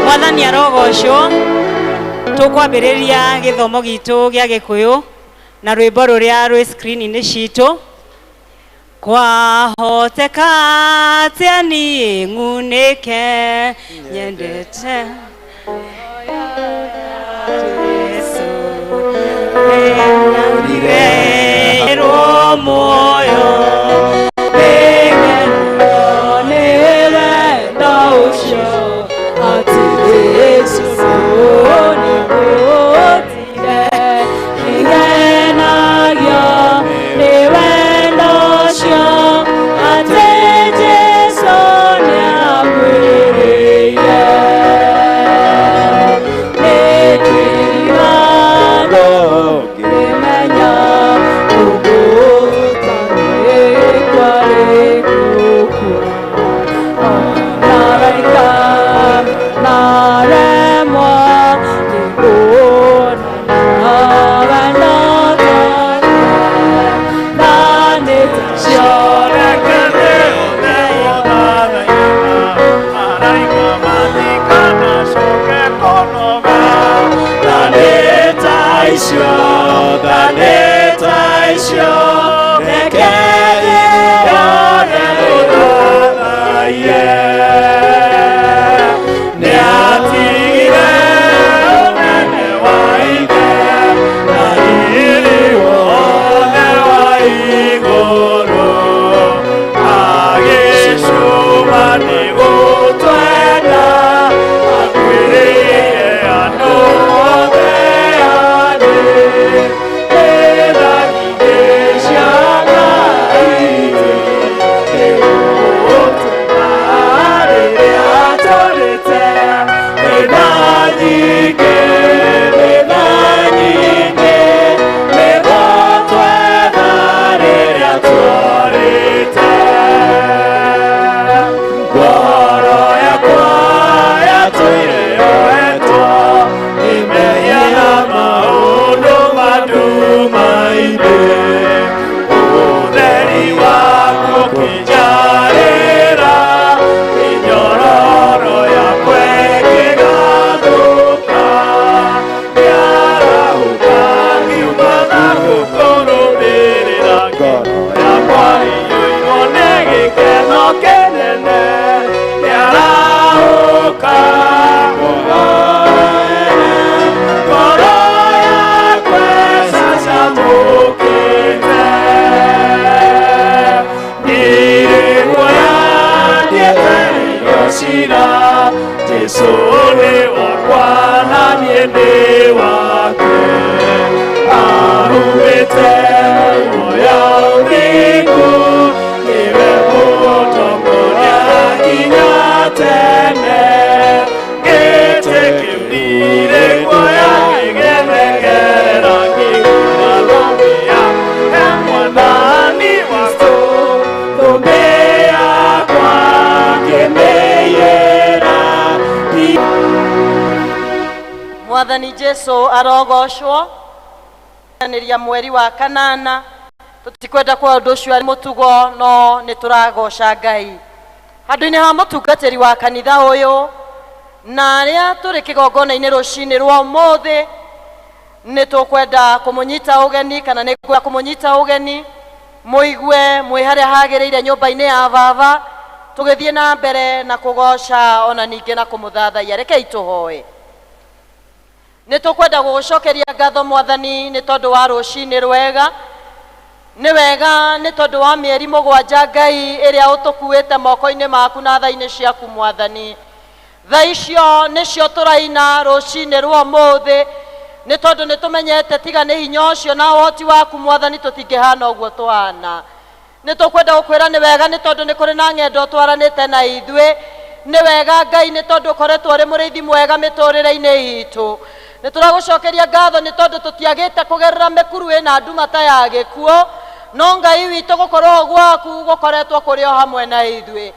Mwathani arogocwo. Tũkwambĩrĩria gĩthomo gitũ gĩa Gĩkũyũ na rwĩmbo rũrĩa rwĩ screen-inĩ citũ. Kwahoteka atĩa niĩ ng'unĩke nyendete Jesũ nĩnyonire muoyo nĩ wendo ũcio atĩ Jesũ nĩngũtire nĩngenagio nĩ wendo ũcio atĩ Jesũ nĩanguĩrĩire nĩndĩragwo ngĩmenya ũgũtarĩ kwarĩ gũkua araika naremwo nĩ kuonana wendo na nĩ Mwathani Jesu arogocwo. Nĩria mweri wa kanana tũtikwenda kwa ũndũ ũcio arĩ mũtugo no nĩ tũragoca Ngai handũ-inĩ ha mũtungatĩri wa kanitha ũyũ na arĩa tũrĩ kĩgongona-inĩ rũcinĩ rwa ũmũthĩ nĩ tũkwenda kũmũnyita ũgeni kana nĩ ngwenda kũmũnyita ũgeni mũigue mwĩ harĩa hagĩrĩire nyũmba-inĩ ya baba tũgĩthiĩ na mbere na kũgoca ona ningĩ na kũmũthathaiya. Rekei tũhoe. Nĩ tũkwenda gũgũcokeria ngatho Mwathani nĩ tondũ wa rũcinĩ rwega, nĩ wega nĩ tondũ wa mĩeri mũgwanja Ngai ĩrĩa ũtũkuĩte moko-inĩ maku na tha-inĩ ciaku Mwathani. Tha icio nĩcio tũraina rũcinĩ rwa ũmũthĩ nĩ tondũ nĩ tũmenyete tiga nĩ hinya ũcio na ũhoti waku Mwathani tũtingĩhana ũguo tũhana. Nĩ tũkwenda gũkwĩra nĩ wega nĩ tondũ nĩ kũrĩ na ng'endo twaranĩte na ithuĩ. Nĩ wega Ngai nĩ tondũ ũkoretwo ũrĩ mũrĩithi mwega mĩtũrĩre-inĩ itũ. Nĩ tũragũcokeria ngatho nĩ tondũ tũtiagĩte kũgerera mĩkuru ĩna nduma ta ya gĩkuũ, no Ngai witũ gũkorwo gwaku gũkoretwo kũrĩ o hamwe na ithuĩ.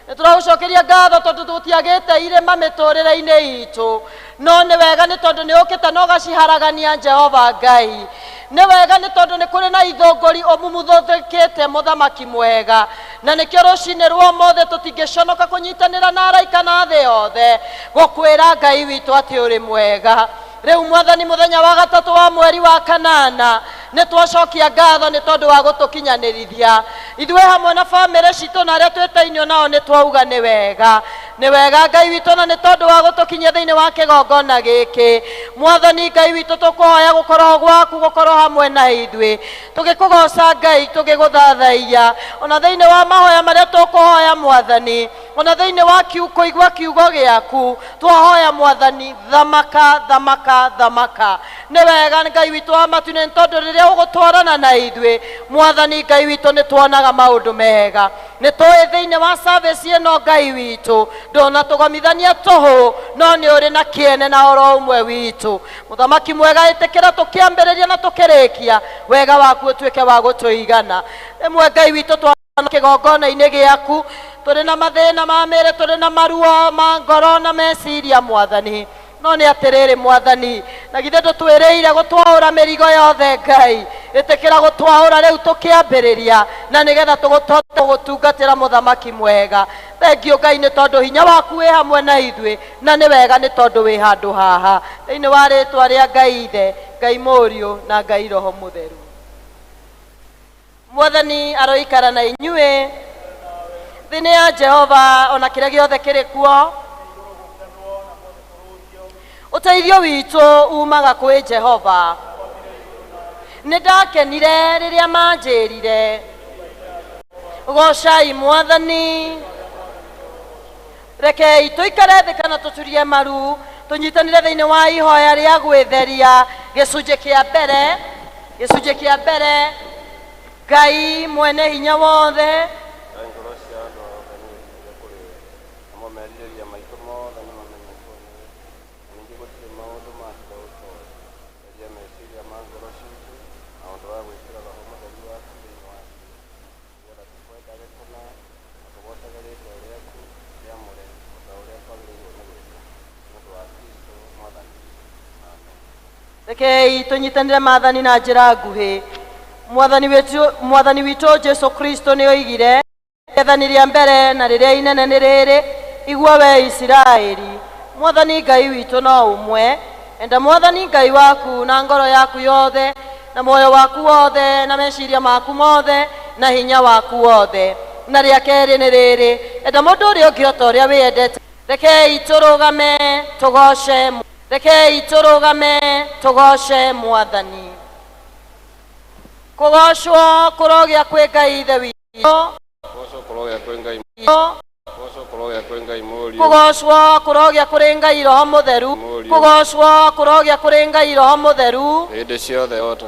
Nĩ tũragũcokeria ngatho tondũ tũtiagĩte irĩma mĩtũrĩre-inĩ itũ, no nĩ wega nĩ tondũ nĩ ũkĩte na ũgaciharagania Jehova Ngai. Nĩ wega nĩ tondũ nĩ kũrĩ na ithũngũri ũmumuthũthĩkĩte mũthamaki mwega. Na nĩkĩo rũcinĩ rwa ũmũthĩ tũtingĩconoka kũnyitanĩra na araika na thĩ yothe gũkwĩra Ngai witũ atĩ ũrĩ mwega. Rĩu mwathani mũthenya wa gatatũ wa mweri wa kanana nĩ twacokia ngatho nĩ tondũ wa gũtũkinyanĩrithia. Ithuĩ hamwe na bamĩrĩ citũ na arĩa twĩtainio nao nĩ twauga nĩ wega. Nĩ wega Ngai witũ na nĩ tondũ wa gũtũkinyia thĩinĩ wa kĩgongona gĩkĩ. Mwathani Ngai witũ tũkũhoya gũkorwo gwaku gũkorwo hamwe na ithuĩ. Tũgĩkũgoca Ngai tũgĩgũthathaiya. Ona thĩinĩ wa mahoya marĩa tũkũhoya mwathani, ona thĩinĩ wa kũigua kiugo gĩaku, twahoya mwathani thamaka thamaka thamaka. Nĩ wega Ngai witũ wa matu-inĩ nĩ tondũ rĩrĩa ũgũtwarana na ithuĩ mwathani Ngai witũ nĩ tuonaga maũndũ mega. Nĩ tũĩ thĩinĩ wa service ĩno Ngai witũ ndũnatũgomithania tũhũ no nĩ ũrĩ na kĩene na oro ũmwe witũ. Mũthamaki mwega ĩtĩkĩra tũkĩambĩrĩria na tũkĩrĩkia wega waku ũtuĩke wa gũtũigana. Rĩmwe Ngai witũ twa kĩgongona-inĩ gĩaku tũrĩ na mathĩna ma mĩĩrĩ, tũrĩ na maruo ma ngoro na meciria mwathani. No nĩ atĩrĩrĩ mwathani, na githĩ ndũtwĩrĩire gũtwaũra mĩrigo yothe Ngai. Ĩtĩkĩra gũtwaũra rĩu tũkĩambĩrĩria na nĩgetha tũgũtote gũtungatĩra mũthamaki mwega. Thengiũ Ngai nĩ tondũ hinya waku wĩ hamwe na ithuĩ na nĩ wega nĩ tondũ wĩ handũ haha. Thĩinĩ wa rĩtwa rĩa Ngai Ithe, Ngai Mũriũ na Ngai Roho Mũtheru. Mwathani aroikara na inyuĩ. Thĩ nĩ ya Jehova ona kĩrĩa gĩothe kĩrĩ kuo. Ũteithio witũ umaga kwĩ Jehova. Nĩ ndakenire rĩrĩa manjĩrire gocai mwathani. Rekei tũikare thĩ kana tũturie maru tũnyitanĩre thĩinĩ wa ihoya rĩa gwĩtheria. Gĩcunjĩ kĩa mbere, gĩcunjĩ kĩa mbere, Ngai mwene hinya wothe. Ngai ngoro cia andũ othe nĩ ihiũre kũrĩ we, namo merirĩria maitũ mothe nĩ mamenyetwo nĩwe, na ningĩ gũtirĩ maũndũ ma hitho ũtoĩ. Theria meciria ma ngoro ciitũ na ũndũ wa gwĩkĩra Roho Mũtheru waku thĩinĩ wacio, nĩgeetha tũkwendage kũna na tũgoocage rĩĩtwa rĩaku rĩamũre o ta ũrĩa twagĩrĩirwo nĩ gwĩka, nĩ ũndũ wa Kristũ Mwathani witũ. Amen. Rekei tũnyitanĩre maathani na njĩra nguhĩ. Mwathani witũ Jesu Kristo nĩ oigire rĩathani rĩa mbere na rĩrĩa inene nĩ rĩrĩ, igua we Isiraeli, Mwathani Ngai witũ no ũmwe. Enda Mwathani Ngai waku na ngoro yaku yothe na muoyo waku wothe na meciria maku mothe na hinya waku wothe. Na rĩa kerĩ nĩ rĩrĩ, enda mũndũ ũrĩa ũngĩ o ta ũrĩa wĩyendete. Rekei tũrũgame tũgoce, rekei tũrũgame tũgoce Mwathani. Kũgocwo kũrogĩa kwĩ Ngai Ithe witũ. Kũgocwo kũrogĩa kwĩ Ngai, kũgocwo kũrogĩa kwĩ Ngai Mũriũ. Kũgocwo kũrogĩa kũrĩ Ngai Roho Mũtheru. Kũgocwo kũrogĩa kũrĩ Ngai Roho Mũtheru. Hĩndĩ ciothe o ta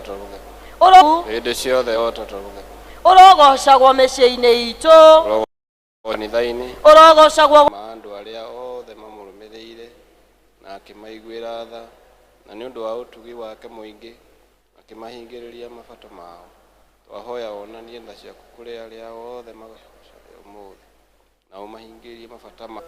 hĩndĩ ciothe o ta Ũrogocagwo mĩciĩ-inĩ itũ. Kanitha-inĩ. Ũrogocagwo ma andũ arĩa othe mamũrũmĩrĩire na akĩmaiguĩra tha, na nĩ ũndũ wa ũtugi wake mũingĩ akĩmahingĩrĩria mabata mao. Twahoya wonanie tha ciaku kũrĩ arĩa othe magũcocaga ũmũthĩ, na ũmahingĩrie mabata mao.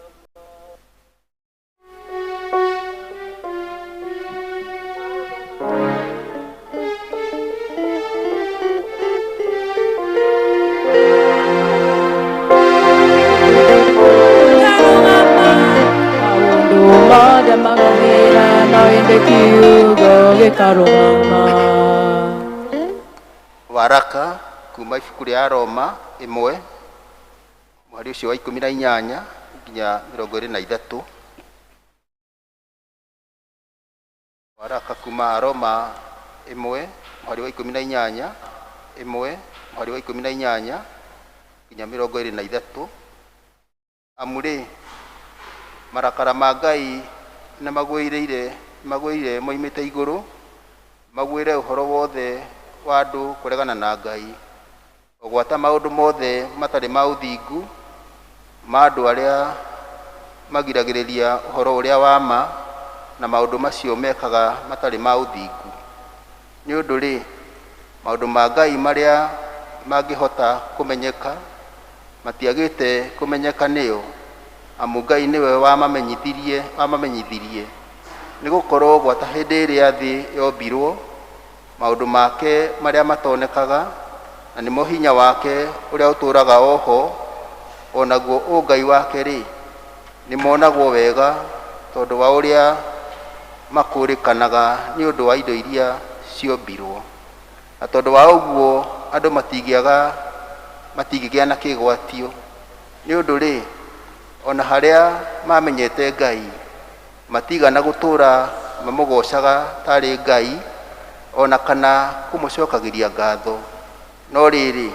Maũndũ mothe magathira no ĩndĩ kiugo gĩkarũgama. Waraka kuma ibuku rĩa Roma 1 mweri ũcio wa 18 nginya 23. Waraka kuma Roma 1 mweri wa 18 1 mweri wa 18 nginya 23. Amu rĩ, marakara ma Ngai nĩ magwĩrĩire moimĩte igũrũ, magwĩre ũhoro wothe wa andũ kũregana na Ngai, o gwata maũndũ mothe matarĩ ma ũthingu ma andũ arĩa magiragĩrĩria ũhoro ũrĩa wa ma na maũndũ macio mekaga matarĩ ma ũthingu. Nĩ ũndũ rĩ, maũndũ ma Ngai marĩa mangĩhota kũmenyeka matiagĩte kũmenyeka nĩo, amu Ngai nĩwe wamamenyithirie. Nĩ gũkorwo gwata hĩndĩ ĩrĩa thĩ yombirwo, Maũndũ make marĩa matonekaga, na nĩmo hinya wake ũrĩa ũtũũraga oho, o naguo ũngai wake-rĩ, nĩmonagwo wega tondũ wa ũrĩa makũũrĩkanaga nĩ ũndũ wa indo iria ciombirwo. Na tondũ wa ũguo andũ matingĩgĩa na kĩgwatio. Nĩ ũndũ-rĩ, o na harĩa mamenyete Ngai, matigana gũtũũra mamũgoocaga tarĩ Ngai, o na kana kũmũcokagĩria ngatho. No rĩrĩ,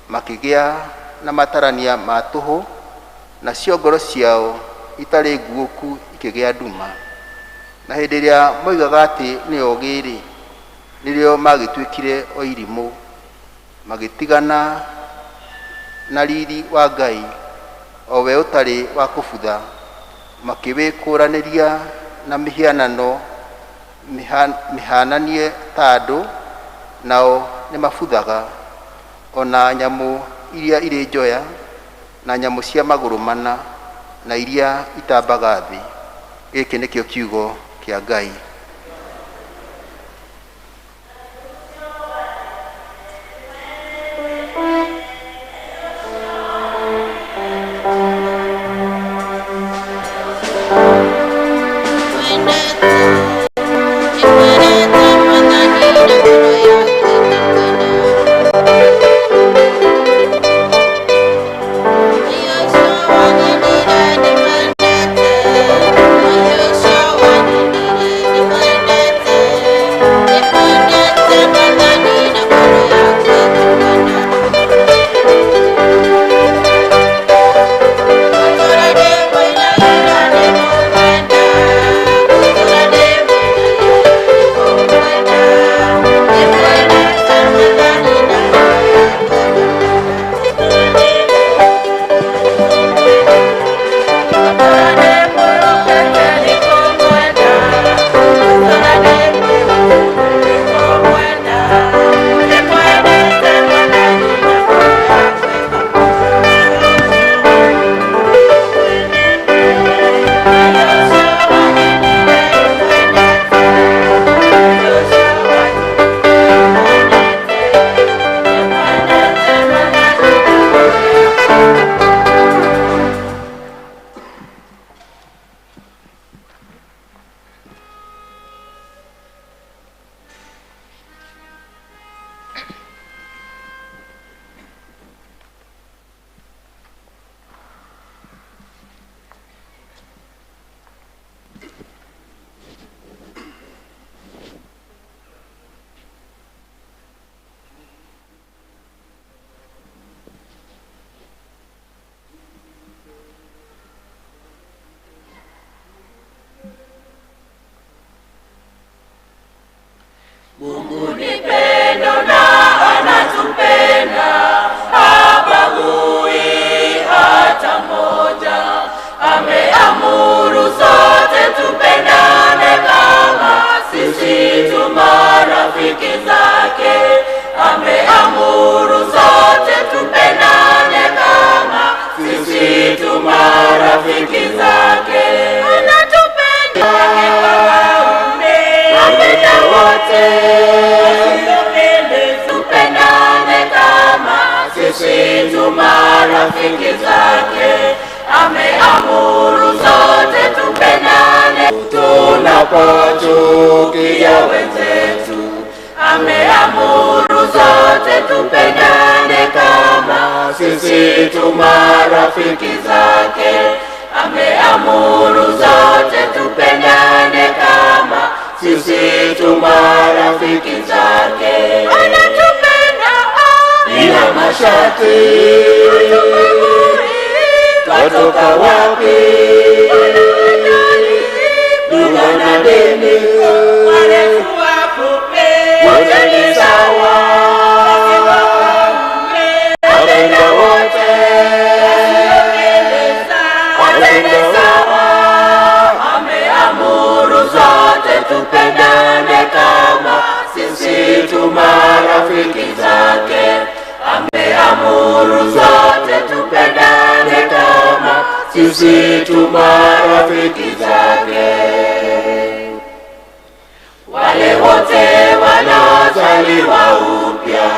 makĩgĩa na matarania ma tũhũ, nacio ngoro ciao itarĩ nguũku ikĩgĩa nduma. Na hĩndĩ ĩrĩa moigaga atĩ nĩ ogĩ-rĩ, nĩrĩo magĩtuĩkire o irimũ, magĩtigana na riri wa Ngai, o we ũtarĩ wa kũbutha, makĩwĩkũranĩria na mĩhianano mĩhananie ta andũ, nao nĩmabuthaga, o na nyamũ iria irĩ njoya, na nyamũ cia magũrũ mana, na iria itambaga thĩ. Gĩkĩ nĩkĩo kiugo kĩa Ngai. Mungu ni pendo na anatupenda, habagui hata mmoja. Ameamuru sote tupendane kama sisi tu marafiki zake. Ameamuru sote tupendane kama sisi tu marafiki zake. Anatupenda apenda wote, tupendane kama sisi tu marafiki zake. Ameamuru sote tupendane, tunapochukia wenzetu. Ameamuru sote tupendane kama sisi tu marafiki zake. Ameamuru sote tupendane kama sisi tu marafiki zake. Anatupenda bila masharti, twatoka wapi? Lugha na dini, warefu wafupi, wote ni sawa. Wapenda wote, wote ni sawa. Ameamuru sote tupendane kama sisi tu marafiki zake. Ameamuru sote tupendane kama sisi tu marafiki zake. Wale wote wanaosema wazaliwa upya,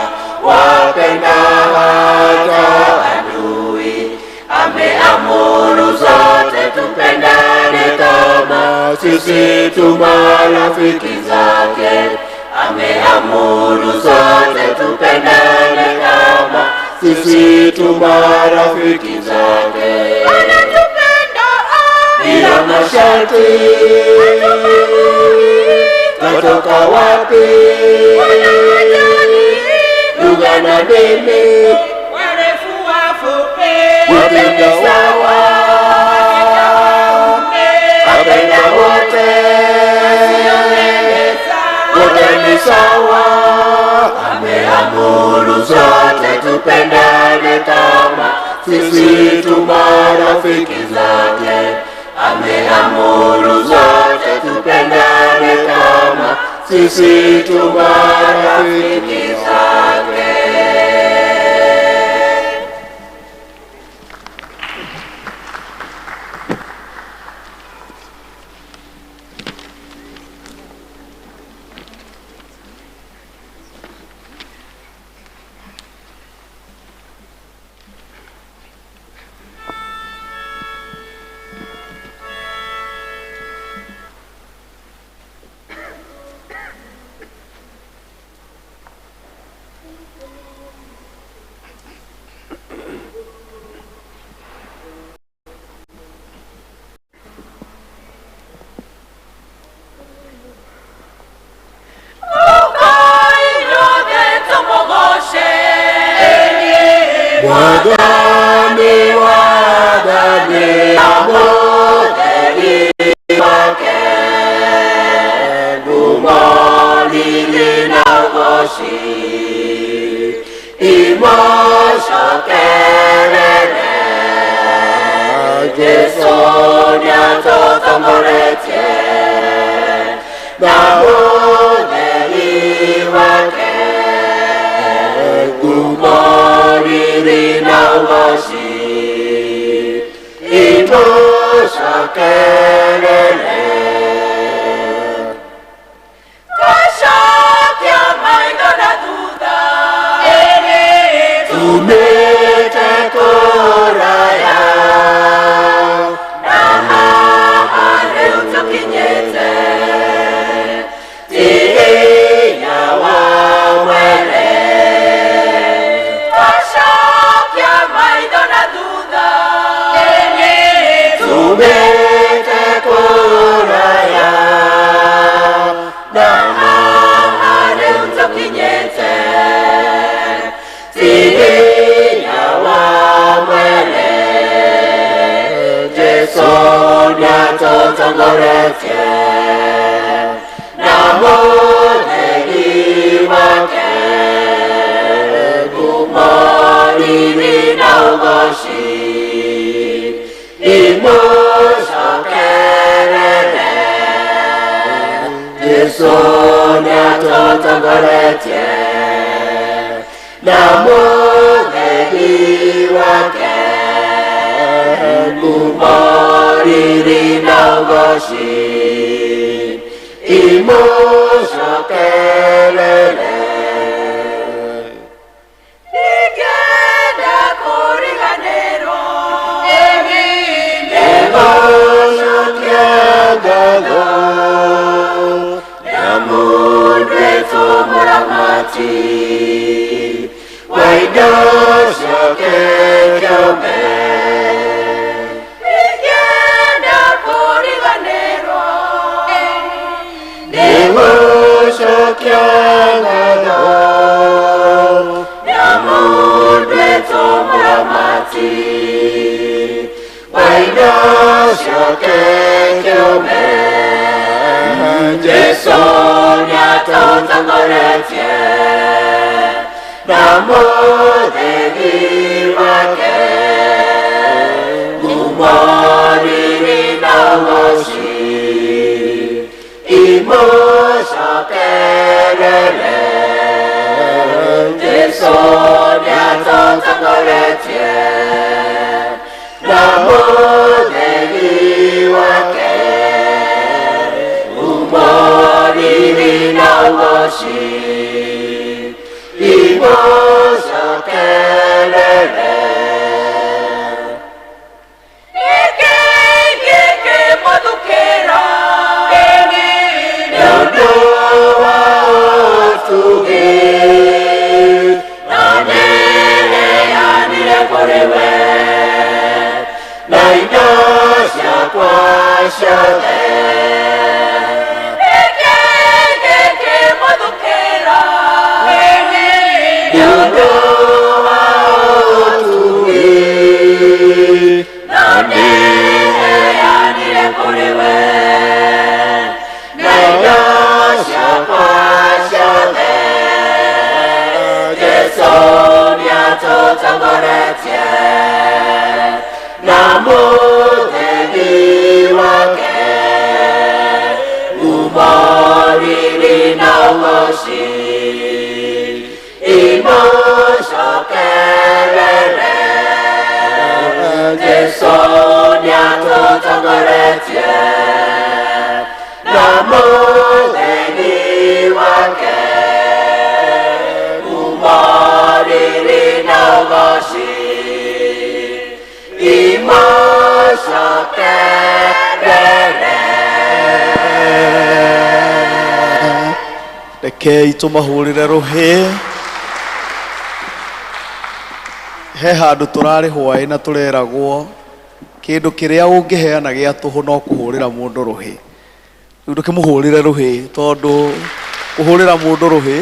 wapenda hata adui. Ameamuru zote tupendane kama sisi tu marafiki zake. Ameamuru zote tupendane kama sisi tu marafiki zake. Anatupenda bila masharti, natoka wapi? Lugha na dini, warefu wafupi, wote ni sawa, apenda wote, wote ni sawa. Ameamuru zote tupendane kama sisi tu marafiki zake. Ameamuru zote tupendane kama sisi tu marafiki zake. Mwathani wathani amutheri wake, ngumo riri na ũgoci imũcokerere. Jesũ nĩatũtongoretie na ũtheri wake, ngumo riri na ũgoci imũcokerere. Twacokia maitho na thutha, Tumĩte kũraya na haha rĩu tũkinyĩte, ti hinya wa mwene. Twacokia maitho na thutha, Tumĩte kũraya na haha rĩu tũkinyĩte, ti hinya wa mwene. Jesũ nĩatũtongoretie na mũtheri wake, ngumo riri na ũgoci imũcokerere. Jesũ nĩatũtongoretie na mũtheri wake, ngumo riri na ũgoci imũcokerere. Ningĩenda kũriganĩrwo Nĩgũcokia ngatho na mũndũ mũramati wa indo ciake kĩũmbe. Ningĩenda kũriganĩrwo Nĩgũcokia ngatho na mũndũ mũramati wa indo ciake kĩũmbe. Jesũ nĩatũtongoretie na mũtheri wake, ngumo riri na ũgoci imũcokerere. Jesũ nĩatũtongoretie na mũtheri wake, ngumo riri na ũgoci Imũcokerere. Nĩkĩ gĩkĩmũthukĩra? Nĩ ũndũ wa ũtugi, na nĩheanire kũrĩ we na indo ciakwa ciothe. Nĩkĩ gĩkĩmũthukĩra? Nĩ ũndũ wa ũtugi, na nĩheanire kũrĩ we na indo ciakwa ciothe. Jesũ nĩatũtongoretie na mũtheri wake, umo riri na ũgoci imũcokerere. Jesũ nĩatũtongoretie na mũtheri wake, umo riri na ũgoci imũcokerere. Rekei tũmahũrĩre rũhĩ. He handũ tũrarĩ hwaĩ na tũreragwo kĩndũ kĩrĩa ũngĩheana gĩa tũhũ no kũhũrĩra mũndũ rũhĩ. Rĩu ndũkĩmũhũrĩre rũhĩ, tondũ kũhũrĩra mũndũ rũhĩ,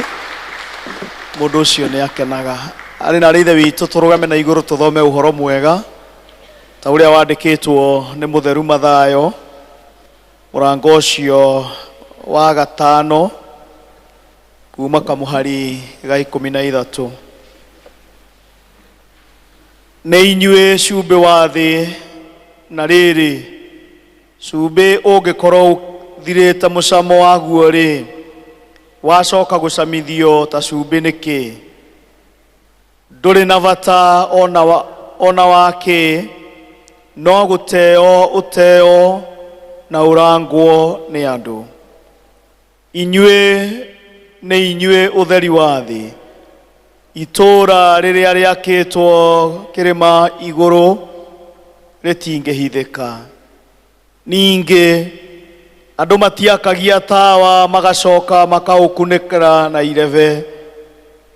mũndũ ũcio nĩ akenaga. Arĩ na arĩ ithe witũ, tũrũgame na igũrũ tũthome ũhoro mwega ta ũrĩa wandĩkĩtwo nĩ mũtheru Mathayo, mũrango ũcio wa gatano kuma kamũhari ga 13. Nĩ inyuĩ cumbĩ wa thĩ, na rĩrĩ, cumbĩ ũngĩkorwo ũthirĩte mũcamo waguo rĩ, wacoka gũcamithio ta cumbĩ nĩkĩ? Ndũrĩ na bata ona wa kĩ, no gũteo ũteo na ũrangwo nĩ andũ. Inyuĩ nĩ inyuĩ ũtheri wa thĩ. Itũũra rĩrĩa rĩakĩtwo kĩrĩma igũrũ rĩtingĩhithĩka. Ningĩ andũ matiakagia tawa magacoka makaũkunĩkĩra na irebe,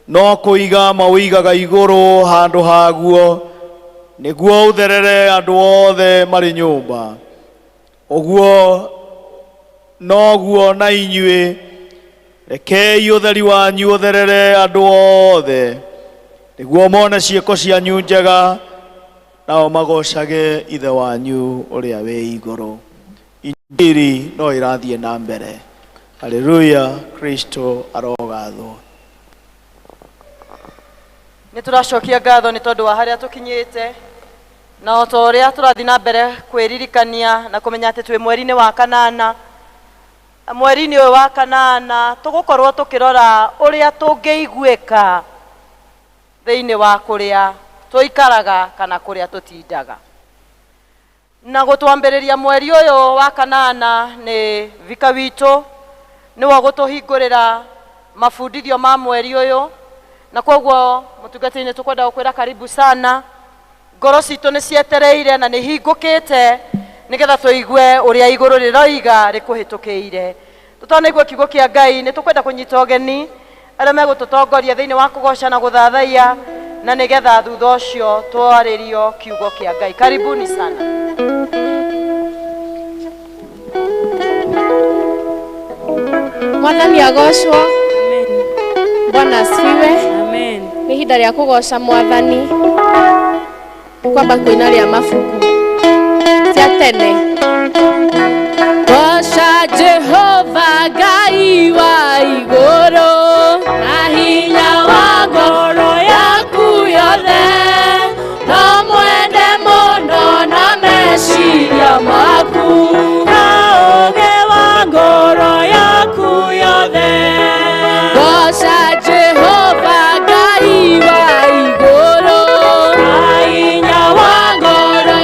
no kũiga maũigaga igũrũ handũ haguo, nĩguo ũtherere andũ othe marĩ nyũmba. Ũguo noguo na inyuĩ, rekei ũtheri wanyu ũtherere andũ othe, nĩguo mone ciĩko cianyu njega, nao magocage Ithe wanyu ũrĩa wĩ igũrũ. Injiri no ĩrathiĩ na mbere. Haleluya, Kristo arogathwo. Nĩ tũracokia ngatho nĩ tondũ wa harĩa tũkinyĩte, na o ta ũrĩa tũrathiĩ na mbere kwĩririkania na kũmenya atĩ twĩ mweri-inĩ wa kanana. Mweri-inĩ ũyũ wa kanana tũgũkorwo tũkĩrora ũrĩa tũngĩiguĩka thĩinĩ wa kũrĩa tũikaraga kana kũrĩa tũtindaga. Na gũtwambĩrĩria mweri ũyũ wa kanana nĩ vika witũ, nĩwe ũgũtũhingũrĩra mabundithio ma mweri ũyũ, na koguo mũtungatĩri nĩ tũkwenda gũkwĩra karibu sana. Ngoro citũ nĩ cietereire na nĩ hingũkĩte nĩgetha tũigue ũrĩa igũrũ rĩroiga rĩkũhĩtũkĩire. Tũtanaigua kiugo kĩa Ngai, nĩ tũkwenda kũnyita ũgeni arĩa megũtũtongoria thĩinĩ wa kũgoca na gũthathaiya, na nĩgetha thutha ũcio twarĩrio kiugo kĩa Ngai. Karibuni sana. Mwathani agocwo. Bwana asifiwe. Amen. Nĩ ihinda rĩa kũgoca Mwathani, kwamba kũina rĩa mabuku cia tene. Goca Jehova Ngai wa igũrũ, na hinya wa ngoro yaku yothe, no mwende mũno na meciria maku, na ũũgĩ wa ngoro yaku yothe. Goca Jehova Ngai wa igũrũ, na hinya wa ngoro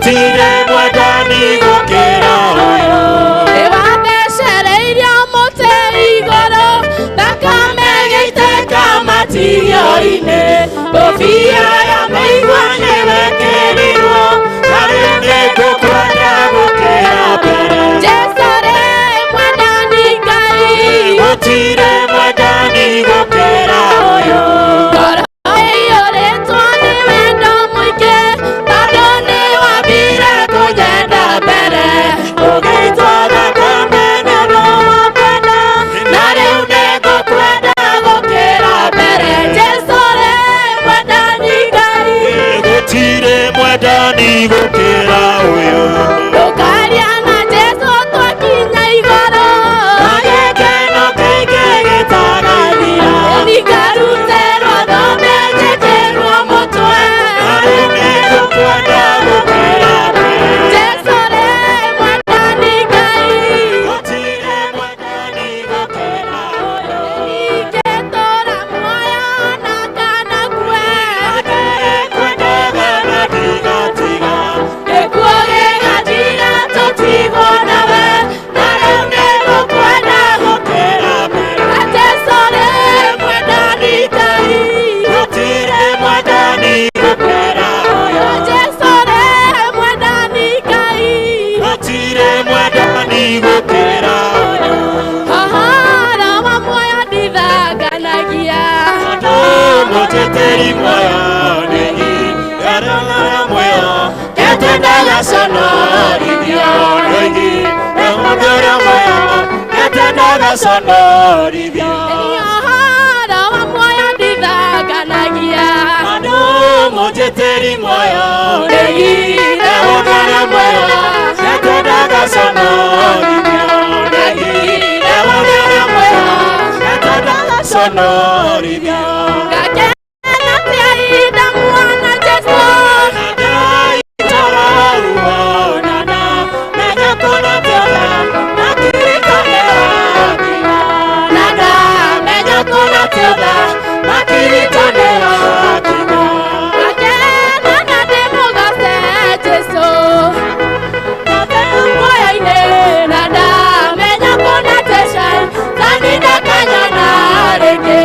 Gũtirĩ mwendani gũkĩra ũyũ. Nĩwathecereirio mũtĩ igũrũ, thakame ĩgĩitĩka matigio-inĩ. Ngũbia ya mĩigua nĩwekĩrirwo, na rĩu nĩngũkwenda gũkĩra mbere. Jesũ rĩ mwendani Ngai. Gũtirĩ mwendani gũkĩra ũyũ. Ngoro ĩiyũrĩtwo nĩ wendo mũingĩ, tondũ nĩwambire kũnyenda mbere. Ũgĩitwo thakame nĩũndũ wa kwenda, na rĩu nĩngũkwenda gũkĩra mbere. Jesũ rĩ mwendani Ngai. Gũtirĩ mwendani gũkĩra ũyũ. Ndũkaria na Jesũ twakinya igũrũ. Na gĩkeno kĩingĩ gĩtagathira. Nĩngarutĩrwo thome njĩkĩrwo mũtwe. Na rĩu nĩngũkwenda gũkĩra mbere. Jesũ rĩ mwendani Ngai. Gũtirĩ mwendani gũkĩra ũyũ. Ingĩtũũra muoyo na kana ngue. Ndĩrĩkwendaga na ndigatiga. Gĩkuũ gĩgatiga tũtigwo nawe. Na rĩu nĩngũkwenda gũkĩra mbere. Jesũ rĩ mwendani Ngai. Gũtirĩ mwendani gũkĩra ũyũ. Jesũ rĩ mwendani Ngai. Gũtirĩ mwendani gũkĩra ũyũ. Ũhoro wa muoyo ndithanganagia. Mũteteri muoyo nĩgi ndarora muoyo ngetendaga conorithio nĩgi ndarora muoyo ngetendaga conorithio. Ũhoro wa muoyo ndithanganagia. Mũteteri muoyo nĩgi ndarora muoyo ngetendaga conorithio nĩgi ndarora muoyo ngetendaga conorithio. Ngakena atĩa ihinda muona Jesũ. Na ndamenya kũna tĩotha Ngakena na ndĩmũgoce Jesũ. Muoyo-inĩ na ndamenya kũna Jesũ. Tani ndakanyona rĩngĩ.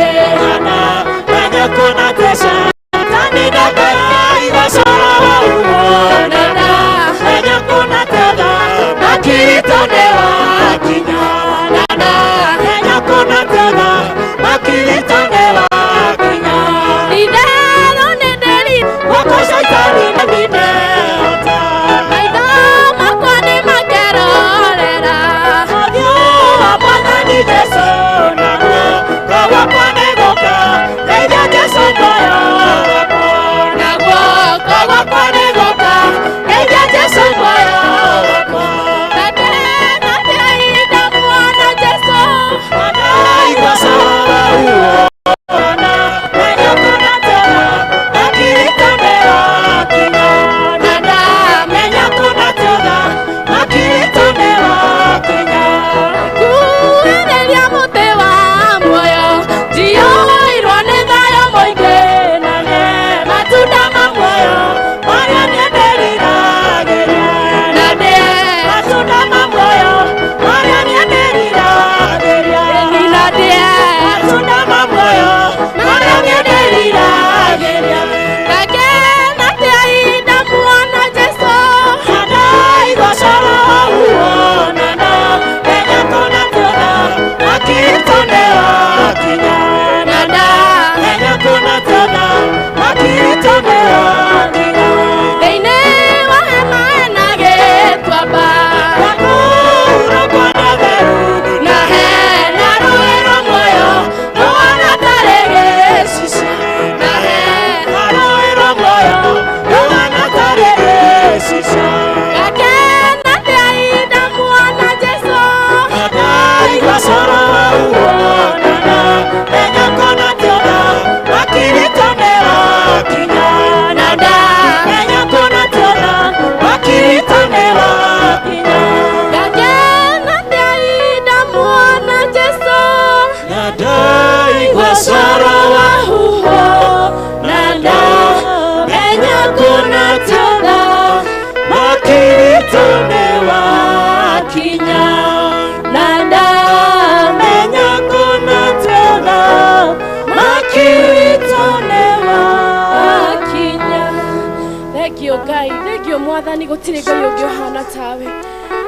Mwathani gũtirĩ Ngai ũngĩ ũhana tawe.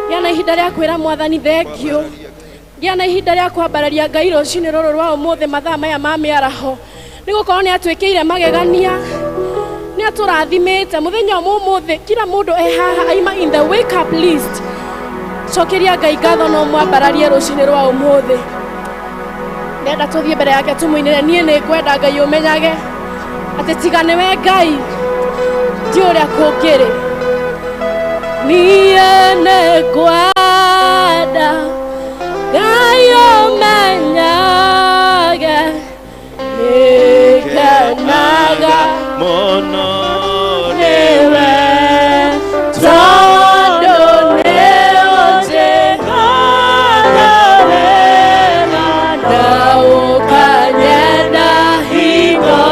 Gĩa na ihinda rĩa kwĩra Mwathani thengiũ. Gĩa na ihinda rĩa kwambararia Ngai rũcinĩ rũrũ rwa ũmũthĩ mathaa maya ma mĩaraho, nĩ gũkorwo nĩ atwĩkĩire magegania, nĩ atũrathimĩte mũthenya ũmũthĩ. Kila mũndũ e haha aima in the wake up list. Cokeria Ngai ngatho no mwambararie rũcinĩ rwa ũmũthĩ. Ndenda tũthiĩ mbere yake tũmũinĩre. Niĩ nĩ ngwenda Ngai ũmenyage atĩ tiga nĩwe Ngai ti ũrĩa kũngĩrĩ. Niĩ nĩ ngwenda Ngai ũmenyage nĩngenaga mũno nĩwe, tondũ nĩũnjĩkaga wega na ũkanyenda hingo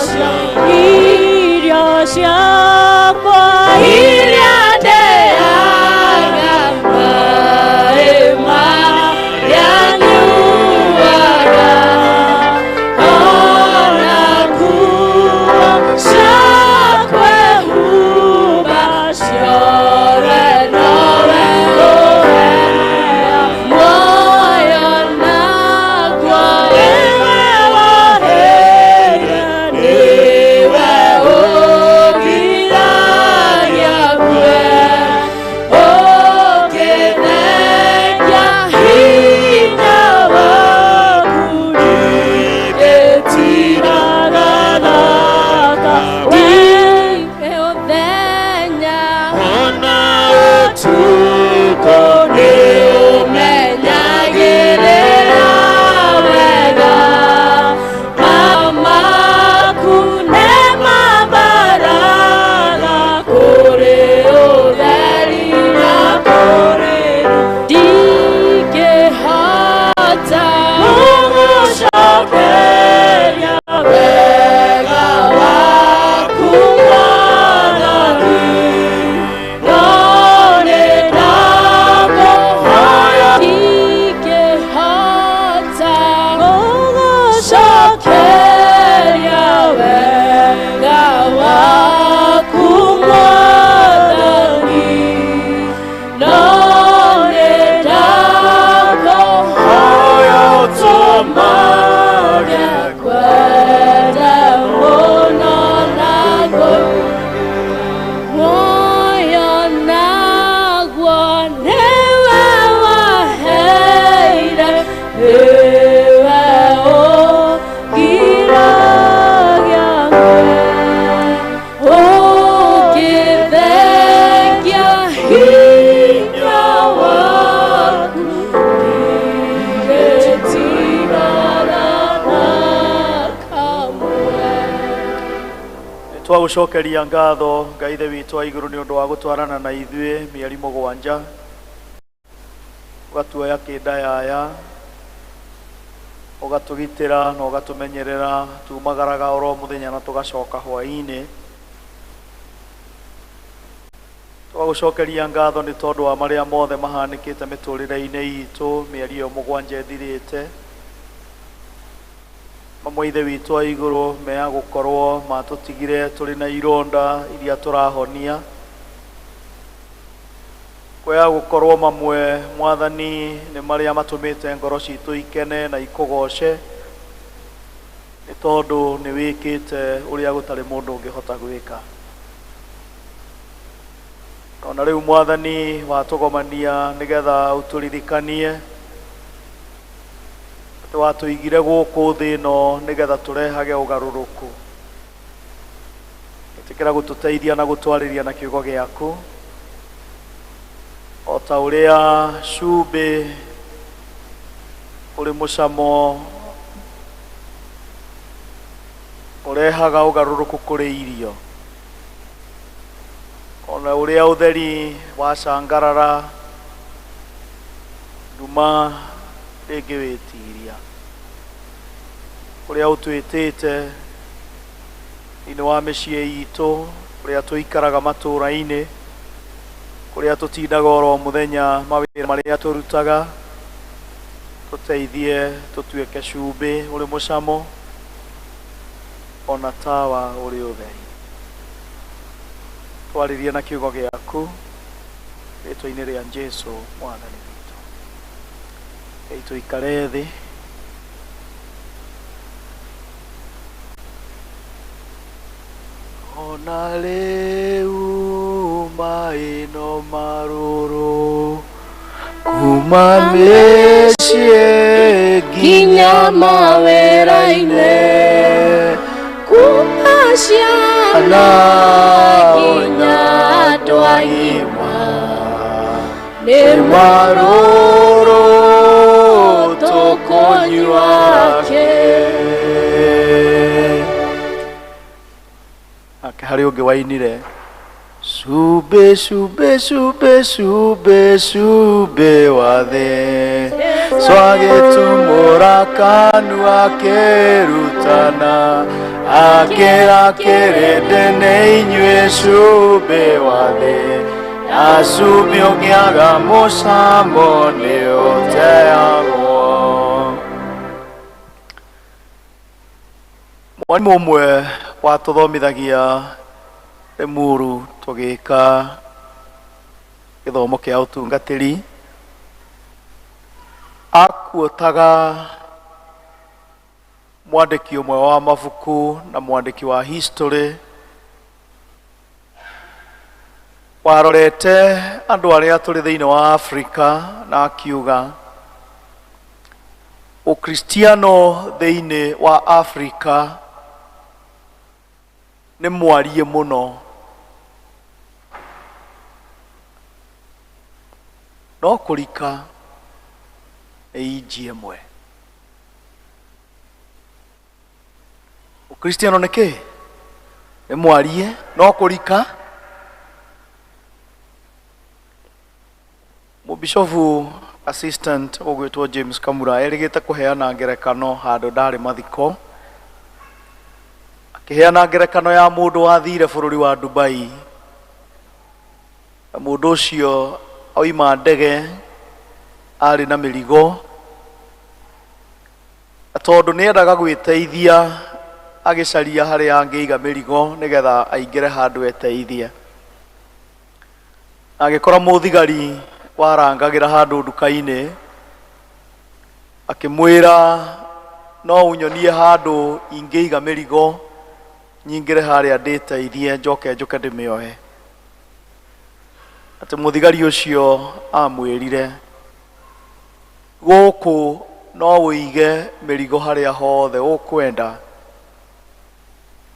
ciothe. Irio ciakwa iria ndĩaga, maĩ marĩa nyuaga, ona nguo cia kwĩhumba ciothe nowe ũheaga. Muoyo naguo nĩwe waheire, nĩwe ũgiragia ngue, ũkĩnengia hinya waku ndigĩtiraga thaka. Wĩ ũthenya ona ũtukũ nĩũmenyagĩrĩra wega, maku nĩmambaraga kũrĩ ũtheri na kũrĩ ndingĩhota gũgũcokeria wega waku Mwathani, no nĩ ndakũhoya. Ndingĩhota gũgũcokeria wega waku Mwathani, no nĩ ndakũhoya ũtũmage kwenda mũno naguo. Muoyo naguo nĩwe waheire, nĩwe ũgiragia ngue, ũkĩthengia hinya waku ndigĩtigana na kamwe. Twagũcokeria ngatho Ngai ithe witũ wa igũrũ nĩ ũndũ wa gũtwarana na ithuĩ mĩeri mũgwanja, ũgatuoya kĩndayaya, ũgatũgitĩra na ũgatũmenyerera. Tumagaraga oro mũthenya na tũgacoka hwaĩ-inĩ. Twagũcokeria ngatho nĩ tondũ wa marĩa mothe mahanĩkĩte mĩtũrĩre-inĩ itũ mĩeri ĩyo mũgwanja ĩthirĩte. Mamwe ithe witũ wa igũrũ mea gũkorwo matũtigire tũrĩ na ironda iria tũrahonia, kwea gũkorwo mamwe Mwathani nĩ marĩa matũmĩte ngoro citũ ikene na ikũgoce, nĩ tondũ nĩ wĩkĩte ũrĩa gũtarĩ mũndũ ũngĩhota gwĩka. Ona rĩu Mwathani watũgomania nĩgetha ũtũririkanie atĩ watũigire gũkũ thĩ ĩno nĩgetha tũrehage ũgarũrũku. Ĩtĩkĩra gũtũteithia na gũtwarĩria na kiugo gĩaku, o ta ũrĩa cumbĩ ũrĩ mũcamo ũrehaga ũgarũrũku kũrĩ irio, ona ũrĩa ũtheri wacangarara nduma ndĩngĩwĩtiria. Ũrĩa ũtwĩtĩte thĩinĩ wa mĩciĩ itũ, kũrĩa tũikaraga matũũra-inĩ, kũrĩa tũtindaga oro mũthenya mawĩra marĩa tũrutaga, tũteithie tũtuĩke cumbĩ ũrĩ mũcamo ona tawa ũrĩ ũtheri. Twarĩrie na kiugo gĩaku rĩtwa-inĩ rĩa Jesu mwathani witũ. Ei tũikare thĩ. Ona rĩu maĩ no marũrũ kuma mĩciĩ nginya mawĩra-inĩ kuma ciana nginya andũ agima nĩ marũrũ tũkũnyua kĩ. Nake harĩ ũngĩ wainire cumbĩ cumbĩ cumbĩ cumbĩ cumbĩ wa thĩ swagĩtumũra kanua akĩrutana akĩra kĩrĩndĩ nĩ inyuĩ cumbĩ wa thĩ na cumbĩ ũngĩaga mũcamo nĩ ũteagwo. Mwarimũ ũmwe watũthomithagia Limuru tũgĩka gĩthomo kĩa ũtungatĩri akuotaga mwandĩki ũmwe wa mabuku na mwandĩki wa history warorete andũ arĩa tũrĩ thĩinĩ wa Afrika na akiuga Ũkristiano thĩinĩ wa Afrika nĩ mwarie mũno no kũrika nĩ inji ĩmwe. Ũkristiano nĩ kĩ? Nĩ mwarie no kũrika. Mũbishofu assistant ũgwĩtwo James Kamura erĩgĩte kũheana ngerekano handũ ndarĩ mathiko, akĩheana ngerekano ya mũndũ wathire bũrũri wa Dubai, na mũndũ ũcio oima ndege arĩ na mĩrigo, na tondũ nĩendaga gwĩteithia agĩcaria harĩa angĩiga mĩrigo nĩgetha aingĩre handũ eteithie. Agĩkora mũthigari warangagĩra handũ nduka-inĩ, akĩmwĩra no ũnyonie handũ ingĩiga mĩrigo nyingĩre harĩa ndĩteithie njoke njũke ndĩmĩoe. Atĩ mũthigari ũcio amwĩrire, gũkũ no ũige mĩrigo harĩa hothe ũkwenda,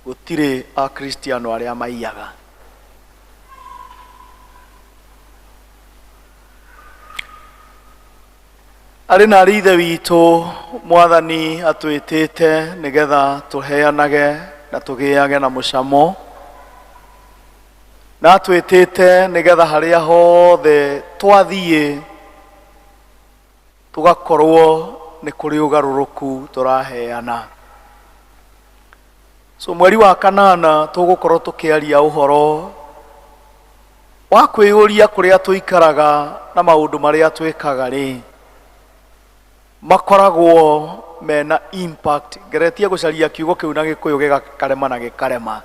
gũtirĩ Akristiano arĩa maiyaga. Arĩ na arĩ Ithe witũ Mwathani atwĩtĩte nĩgetha tũheanage na tũgĩage na mũcamo, na atwĩtĩte nĩgetha harĩa hothe twathiĩ tũgakorwo nĩ kũrĩ ũgarũrũku tũraheana. So mweri wa kanana tũgũkorwo tũkĩaria ũhoro wa kwĩyũria kũrĩa tũikaraga na maũndũ marĩa twĩkaga rĩ makoragwo mena impact. Ngeretie gũcaria kiugo kĩu na Gĩkũyũ gĩgakarema na gĩkarema,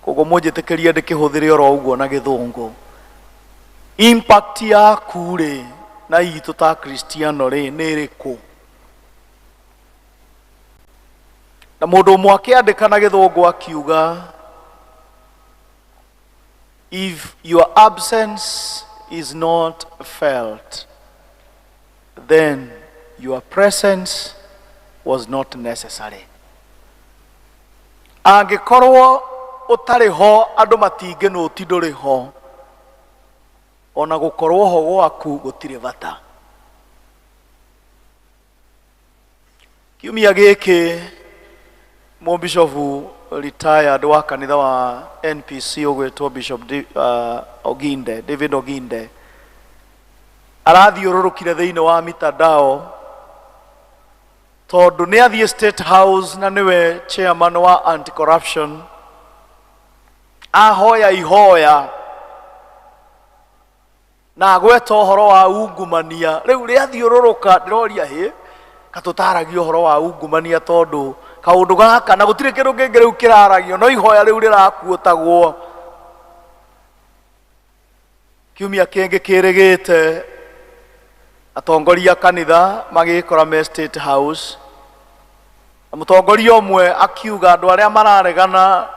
koguo mũnjĩtĩkĩrie ndĩkĩhũthĩre oro ũguo na Gĩthũngũ. Impact yaku rĩ na itũ ta Kristiano rĩ nĩ ĩrĩkũ? Na mũndũ ũmwe akĩandĩka na Gĩthũngũ akiuga, if your absence is not felt, then your presence was not necessary. Angĩkorwo ũtarĩ ho andũ matingĩnũti ndũrĩ ho, ona gũkorwo ho gwaku gũtirĩ bata. Kiumia gĩkĩ mũbishofu retired wa kanitha wa NPC ũgwĩtwo Bishop Oginde, David Oginde, arathiũrũrũkire thĩinĩ wa mitandao tondũ nĩ athiĩ State House na nĩwe chairman wa anti-corruption, ahoya ihoya na agweta ũhoro wa ungumania. Rĩu rĩathiũrũrũka ndĩroria hĩ katũtaragia ũhoro wa ungumania tondũ kaũndũ gaka na gũtirĩ kĩndũ kĩngĩ rĩu kĩraragio no ihoya rĩu rĩrakuotagwo. Kiumia kĩngĩ kĩrĩgĩte atongoria a kanitha magĩkora me State House, na mũtongoria ũmwe akiuga andũ arĩa mararegana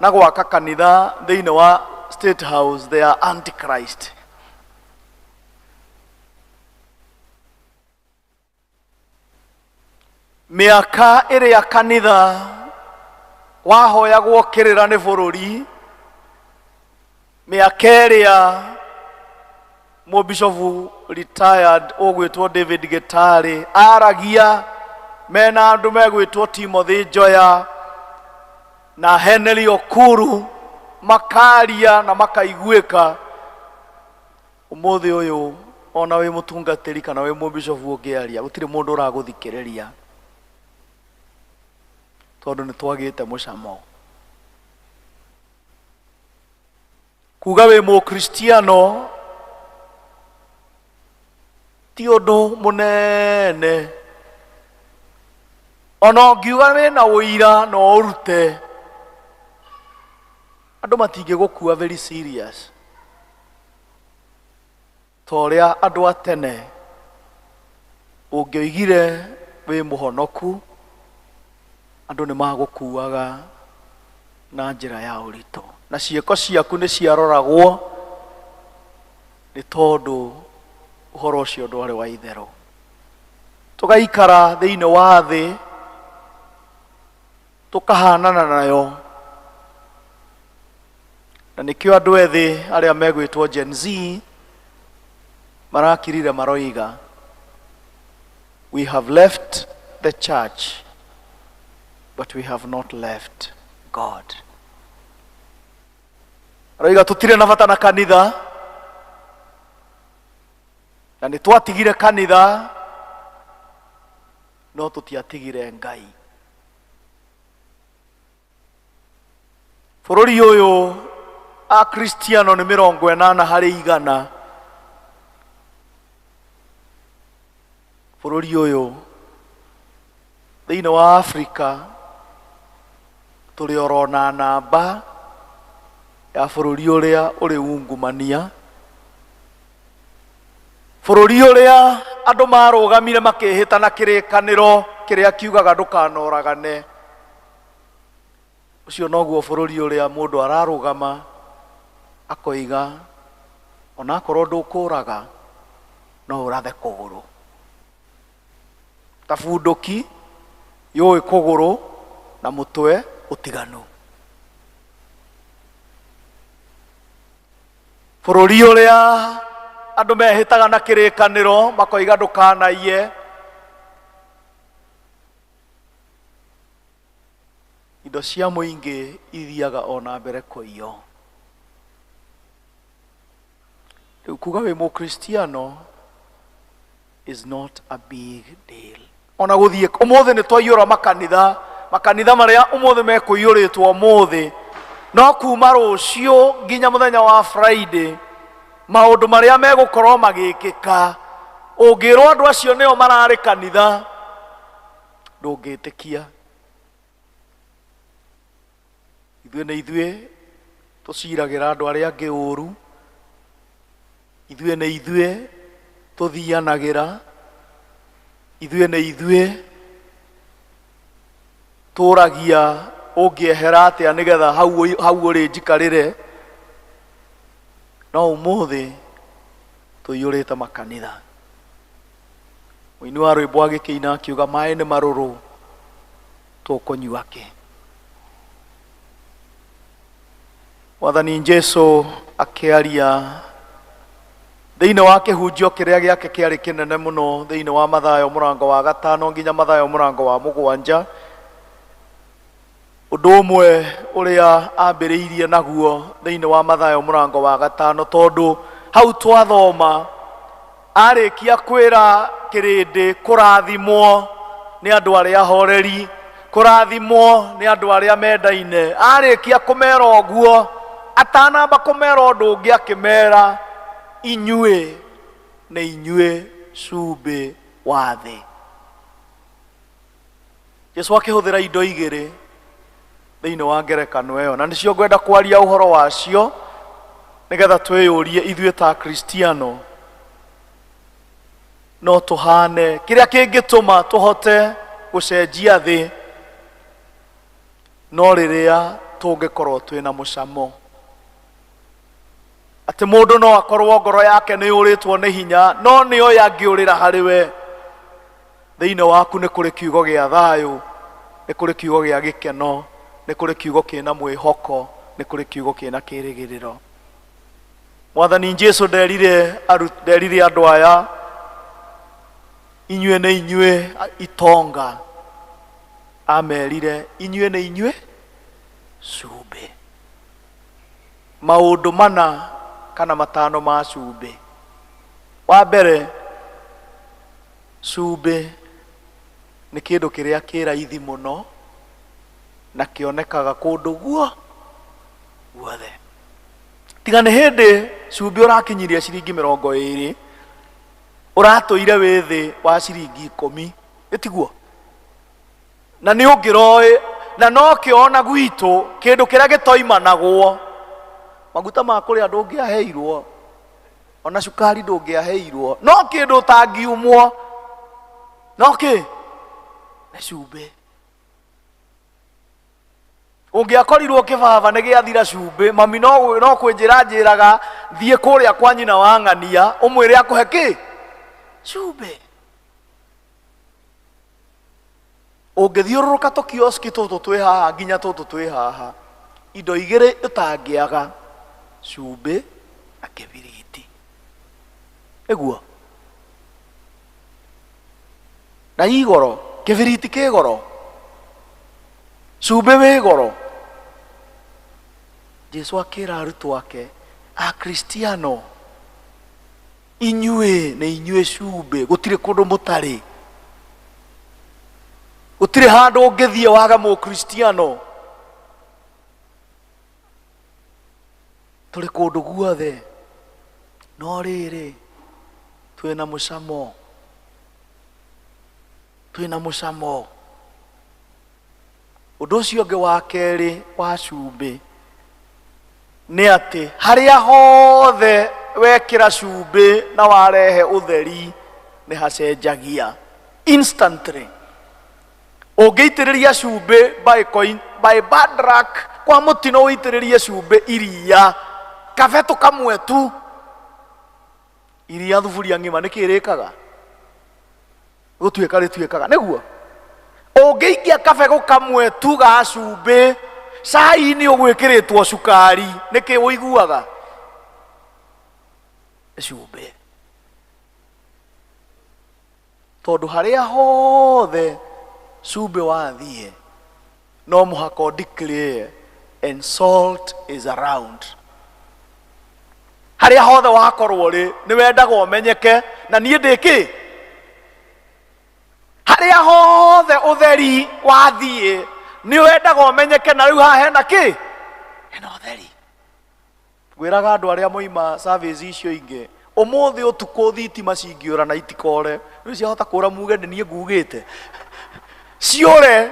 na gwaka kanitha thĩinĩ wa State House, they are antichrist. Mĩaka ĩrĩa kanitha wahoyagwo kĩrĩra nĩ bũrũri, mĩaka ĩrĩa mũbishofu retired ũgwĩtwo David Gĩtarĩ aragia mena andũ megwĩtwo Timothy Njoya na Henry Okuru, makaria na makaiguĩka. Ũmũthĩ ũyũ ona wĩ mũtungatĩri kana wĩ mũbishofu ũngĩaria, gũtirĩ mũndũ ũragũthikĩrĩria, tondũ nĩ twagĩte mũcamo. Kuga wĩ mũkristiano ti ũndũ mũnene, ona ũngiuga wĩna ũira no ũrute, andũ matingĩgũkua very serious ta ũrĩa andũ a tene ũngĩoigire wĩ mũhonoku, andũ nĩ magũkuaga na njĩra ya ũritũ, na ciĩko ciaku nĩ ciaroragwo, nĩ tondũ ũhoro ũcio ndwarĩ wa itherũ. Tũgaikara thĩinĩ wa thĩ tũkahanana nayo, na nĩkĩo andũ ethĩ arĩa megwĩtwo Gen Z marakirire maroiga, we have left the church but we have not left God. Aroiga tũtirĩ na bata na kanitha, na nĩ twatigire kanitha no tũtiatigire Ngai. Bũrũri ũyũ Akristiano nĩ 80%. Bũrũri ũyũ thĩinĩ wa Afrika tũrĩ oro na namba ya bũrũri ũrĩa ũrĩ ungumania, bũrũri ũrĩa andũ marũgamire makĩhĩta na kĩrĩkanĩro kĩrĩa kiugaga ndũkanoragane. Ũcio noguo bũrũri ũrĩa mũndũ ararũgama akoiga onakorwo ndũkũraga no ũrathe kũgũrũ, ta bunduki yũĩ kũgũrũ na mũtwe ũtiganu. Bũrũri ũrĩa andũ mehĩtaga na kĩrĩkanĩro makoiga ndũkanaiye, indo cia mũingĩ ithiaga ona mbere kũiywo. Rĩu kuga wĩ mũkristiano is not a big deal. Ona gũthiĩ ũmũthĩ nĩ twaiyũra makanitha, makanitha marĩa ũmũthĩ mekũiyũrĩtwo ũmũthĩ, no kuma rũciũ nginya mũthenya wa Friday maũndũ marĩa megũkorwo magĩkĩka, ũngĩrwo andũ acio nĩo mararĩ kanitha ndũngĩtĩkia. Ithuĩ nĩ ithuĩ tũciragĩra andũ arĩa angĩ ũru, ithuĩ nĩ ithuĩ tũthianagĩra, ithuĩ nĩ ithuĩ tũragia ũngĩehera atĩa nĩgetha hau ũrĩ njikarĩre. No ũmũthĩ tũiyũrĩte makanitha. Mũini wa rwĩmbo agĩkĩina akiuga maĩ nĩ marũrũ tũkũnyua kĩ. Mwathani Jesu akĩaria thĩinĩ wa kĩhunjio kĩrĩa gĩake kĩarĩ kĩnene mũno thĩinĩ wa Mathayo mũrango wa 5 nginya Mathayo mũrango wa 7, ũndũ ũmwe ũrĩa ambĩrĩirie naguo thĩinĩ wa Mathayo mũrango wa 5, tondũ hau twathoma arĩkia kwĩra kĩrĩndĩ kũrathimwo nĩ andũ arĩa ahoreri, kũrathimwo nĩ andũ arĩa mendaine, arĩkia kũmera ũguo, atanamba kũmera ũndũ ũngĩ akĩmera inyuĩ nĩ inyuĩ cumbĩ wa thĩ. Jesu akĩhũthĩra indo igĩrĩ thĩinĩ wa ngerekano ĩyo, na nĩcio ngwenda kwaria ũhoro wacio. Nĩgetha twĩyũrie ithuĩ ta Akristiano no tũhane kĩrĩa kĩngĩtũma tũhote gũcenjia thĩ no rĩrĩa tũngĩkorwo twĩna mũcamo. Atĩ mũndũ no akorwo ngoro yake nĩ yũrĩtwo nĩ hinya, no nĩ oĩ angĩũrĩra harĩ we. Thĩinĩ waku nĩ kũrĩ kiugo gĩa thayũ, nĩ kũrĩ kiugo gĩa gĩkeno, nĩ kũrĩ kiugo kĩna mwĩhoko, nĩ kũrĩ kiugo kĩna kĩrĩgĩrĩro. Mwathani Jesu nderire nderire andũ aya, inyuĩ nĩ inyuĩ itonga. Amerire inyuĩ nĩ inyuĩ cumbĩ. Maũndũ mana kana matano ma cumbĩ. Wa mbere, cumbĩ nĩ kĩndũ kĩrĩa kĩ raithi mũno na kĩonekaga kũndũ guo guothe. Tiga nĩ hĩndĩ cumbĩ ũrakinyirie ciringi mĩrongo ĩrĩ, ũratũire wĩ thĩ wa ciringi ikũmi, ĩtiguo? Na nĩ ũngĩroĩ, na nokĩo ona gwitũ kĩndũ kĩrĩa gĩtoimanagwo, maguta ma kũrĩa ndũngĩaheirwo, ona cukari ndũngĩaheirwo, no kĩndũ ũtangiumwo no kĩ nĩ cumbĩ. Ũngĩakorirwo kĩbaba nĩ gĩathira cumbĩ, mami no no kwĩnjĩra njĩraga thiĩ kũrĩa kwa nyina wa ng'ania ũmwĩre akũhe kĩ cumbĩ. Ũngĩthiũrũrũka tũkioski tũtũ twĩ haha nginya tũtũ twĩ haha, indo igĩrĩ ũtangĩaga, cumbĩ na kĩbiriti. Nĩguo na i goro, kĩbiriti kĩ goro, cumbĩ wĩ goro. Jesu akĩra arutwo ake, Akristiano, inyuĩ nĩ inyuĩ cumbĩ, gũtirĩ kũndũ mũtarĩ, gũtirĩ handũ ũngĩthiĩ waga mũkristiano. Tũrĩ kũndũ guothe, no rĩrĩ twĩna mũcamo, twĩna mũcamo. Ũndũ ũcio ũngĩ wa kerĩ wa cumbĩ nĩ atĩ harĩa hothe wekĩra cumbĩ na warehe ũtheri nĩ hacenjagia instantly. Ũngĩitĩrĩria cumbĩ by coin, by bad luck, kwa mũtino ũitĩrĩrie cumbĩ iria kabetũ kamwe tu, iria thuburia ng'ima, nĩkĩ rĩkaga? Gũtuĩka rĩtuĩkaga. Nĩguo ũngĩikia kabegũ kamwe tu ga cumbĩ cai-inĩ ũgwĩkĩrĩtwo cukari, nĩkĩ ũiguaga? Cumbĩ. Tondũ harĩa hothe cumbĩ wathiĩ no mũhaka ũ declare and salt is around. Harĩa hothe wakorwo rĩ, nĩ wendaga ũmenyeke na niĩ ndĩ kĩ. Harĩa hothe ũtheri wathiĩ nĩ wendaga ũmenyeke na rĩu haha hena kĩ, hena ũtheri. Ngwĩraga andũ arĩa moima service icio ingĩ, ũmũthĩ ũtukũ thitima cingĩũra na itikore, rĩu ciahota kũra muge nĩ niĩ ngugĩte, ciũre,